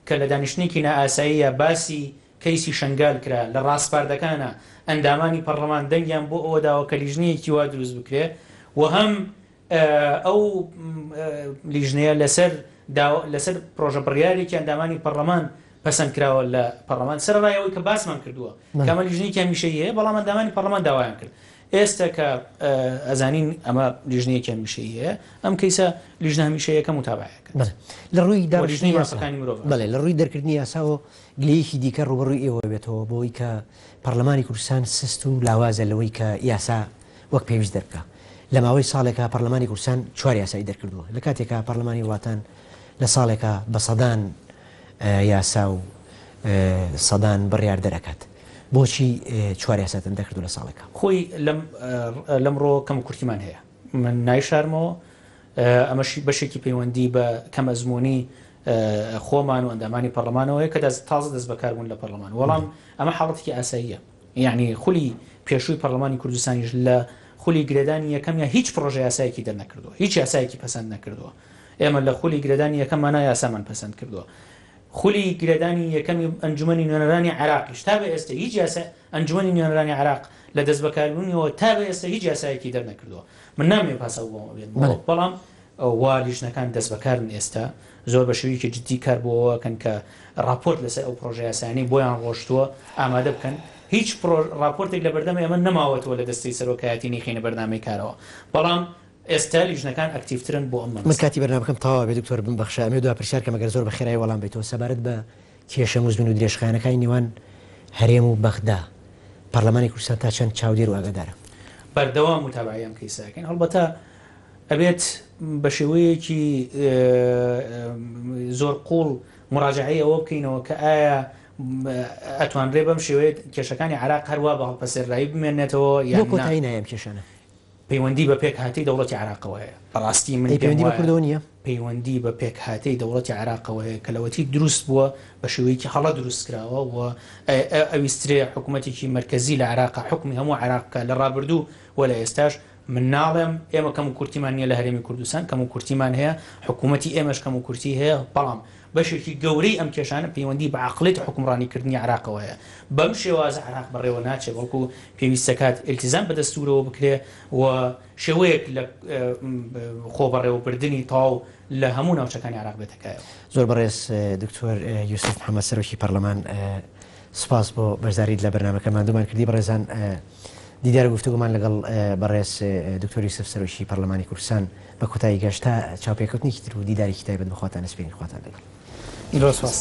کە لە دانیشتنێکی نائاساییە باسی کەیسی شنگال کرا لە ڕاسپاردەکانە ئەندامانی پەرلەمان دەنگیان بۆ ئەوە داوە کە لیژنەیەکی وا دروست بکرێ و هەم ئەو لیژنەیە لەسەر لەسەر پرۆژە بڕیارێکی ئەندامانی پەرلەمان پەسەند کراوە لە پەرلەمان سەرەڕای ئەوەی کە باسمان کردووە کە ئەمە لیژنەیەکی هەمیشەیی هەیە بەڵام ئەندامانی پەرلەمان داوایان کرد ئێستا کە ئەزانین ئەمە لیژنەیەکی هەمیشەیی هەیە ئەم کەیسە لیژنە هەمیشەیەکە متابعەکە لە ڕووی داڕشتنی یاساکانی مرۆڤ بەڵێ لە ڕووی دەرکردنی یاساوە گلەیەکی دیکە ڕووبەڕووی ئێوە بێتەوە بۆی کە پەرلەمانی کوردستان سست و لاوازە لەوەی کە یاسا وەک پێویست دەربکا. لە ماوەی ساڵێکا پەرلەمانی کوردستان چوار یاسای دەرکردووە، لە کاتێکا پەرلەمانی وڵاتان لە ساڵێکا بە سەدان یاسا و سەدان بڕیار دەرئەکات. بۆچی چوار یاساتان دەرکردووە لە ساڵێکا؟ خۆی لەم لەمڕۆ کەموکورتیمان هەیە. من نایشارمەوە، ئەمەش بەشێکی پەیوەندی بە کەم ئەزموونی خۆمان و ئەندامانی پەرلەمانەوە هەیە کە تازە دەستبەکار بوون لە پەرلەمان. وەڵام ئەمە حاڵەتێکی ئاساییە. یەعنی خولی پێشووی پەرلەمانی کوردستانیش لە خولی گرێدانی یەکەمیا هیچ پڕۆژە یاسایەکی دەرنەکردووە، هیچ یاسایەکی پەسەند نەکردووە. ئێمە لە خولی گرێدانی یەکەممانا یاسامان پەسەند کردووە. خولی گرێدانی یەکەمی ئەنجومەنی نوێنەرانی عێراقیش تا بە ئێستە هیچ یاسا ئەنجومەنی نوێنەرانی عێراق لە دەستبەکاربوونیەوە تا بە ئێستە هیچ یاسایەکی دەرنەکردووە. من نامەوێ پاساو بۆ ئەوە بێنمەوە، بەڵام وا لیژنەکان دەستبەکارن ئێستا زۆر بە شێوەیەکی جدی کار بۆ ئەوە ئەکەن کە ڕاپۆرت لەسەر ئەو پڕۆژە یاسایانەی بۆیان ڕۆشتووە ئامادە بکەن، هیچ ڕاپۆرتێک لە بەردەم ئێمە نەماوەتەوە لە دەستەی سەرۆکایەتی نەیخەینە بەرنامەی کارەوە، بەڵام ئێستا لیژنەکان ئەکتیڤترن بۆ ئەم من مەبەستە. کاتی بەرنامەکەم تەواو ئەبێ دکتۆر بمبەخشە ئەمەوێ دوا پرسیار کەم ئەگەر زۆر بە خێرایی وەڵام بەیتەوە سەبارەت بە کێشە موزمن و درێژخایەنەکانی نێوان هەرێم و بەغدا پەرلەمانی کوردستان تا چەند چاودێر و ئاگادارە؟ بەردەوام موتابەعەی ئەم کەیسە ئەکەین هەڵبەتە ئەبێت بە شێوەیەکی زۆر قوڵ مراجعەی ئەوە بکەینەوە کە ئایا ئەتوانرێ بەم شێوەیە کێشەکانی عراق هەروا بە هەڵپەسێرایی بمێنێتەوە یان کۆتایی نایەم کێشانە پەیوەندی بە پێکهاتەی دەوڵەتی عراقەوە هەیە بەڕاستی من پەیوەندی بە کوردەوە نییە پەیوەندی بە پێکهاتەی دەوڵەتی عراقەوە هەیە کە لەوەتی دروست بووە بە شێوەیەکی هەڵە دروست کراوە و ئەویسترێ حکوومەتێکی مرکزی لە عراق حکومی هەموو عراق بکە لە ڕابردوو و لە ئێستاش من ناڵێم ئێمە کەموکورتیمان نییە لە هەرێمی کوردستان، کەموکورتیمان هەیە، حکوومەتی ئێمەش کەموکورتی هەیە، بەڵام بەشێکی گەورەی ئەم کێشانە پەیوەندی بە عەقڵیەتی حوکمڕانیکردنی عێراقەوە هەیە. بەم شێوازە عێراق بەڕێوە ناچێ، بەڵکو پێویستەکات ئیلتیزام بە دەستوورەوە بکرێ و شێوەیەک لە خۆبەڕێوەبردنی تەواو لە هەموو ناوچەکانی عێراق بێتە کایەوە. زۆر بەڕێز دکتۆر یوسف محەمەد سەرۆکی پەرلەمان سوپاس بۆ بەشداریت لە بەرنامەکە ماندوومان کردی بەڕێزان. دیدار و گفتوگۆمان لەگەڵ بەڕێز دکتۆر یوسف سەرۆکی پەرلەمانی کوردستان بە کۆتایی گەشت تا چاوپێکەوتنێکی تر و دیدارێکی تایبەت بە خواتان ئەسپێرین خواتان لەگەڵ. زۆر سوپاس.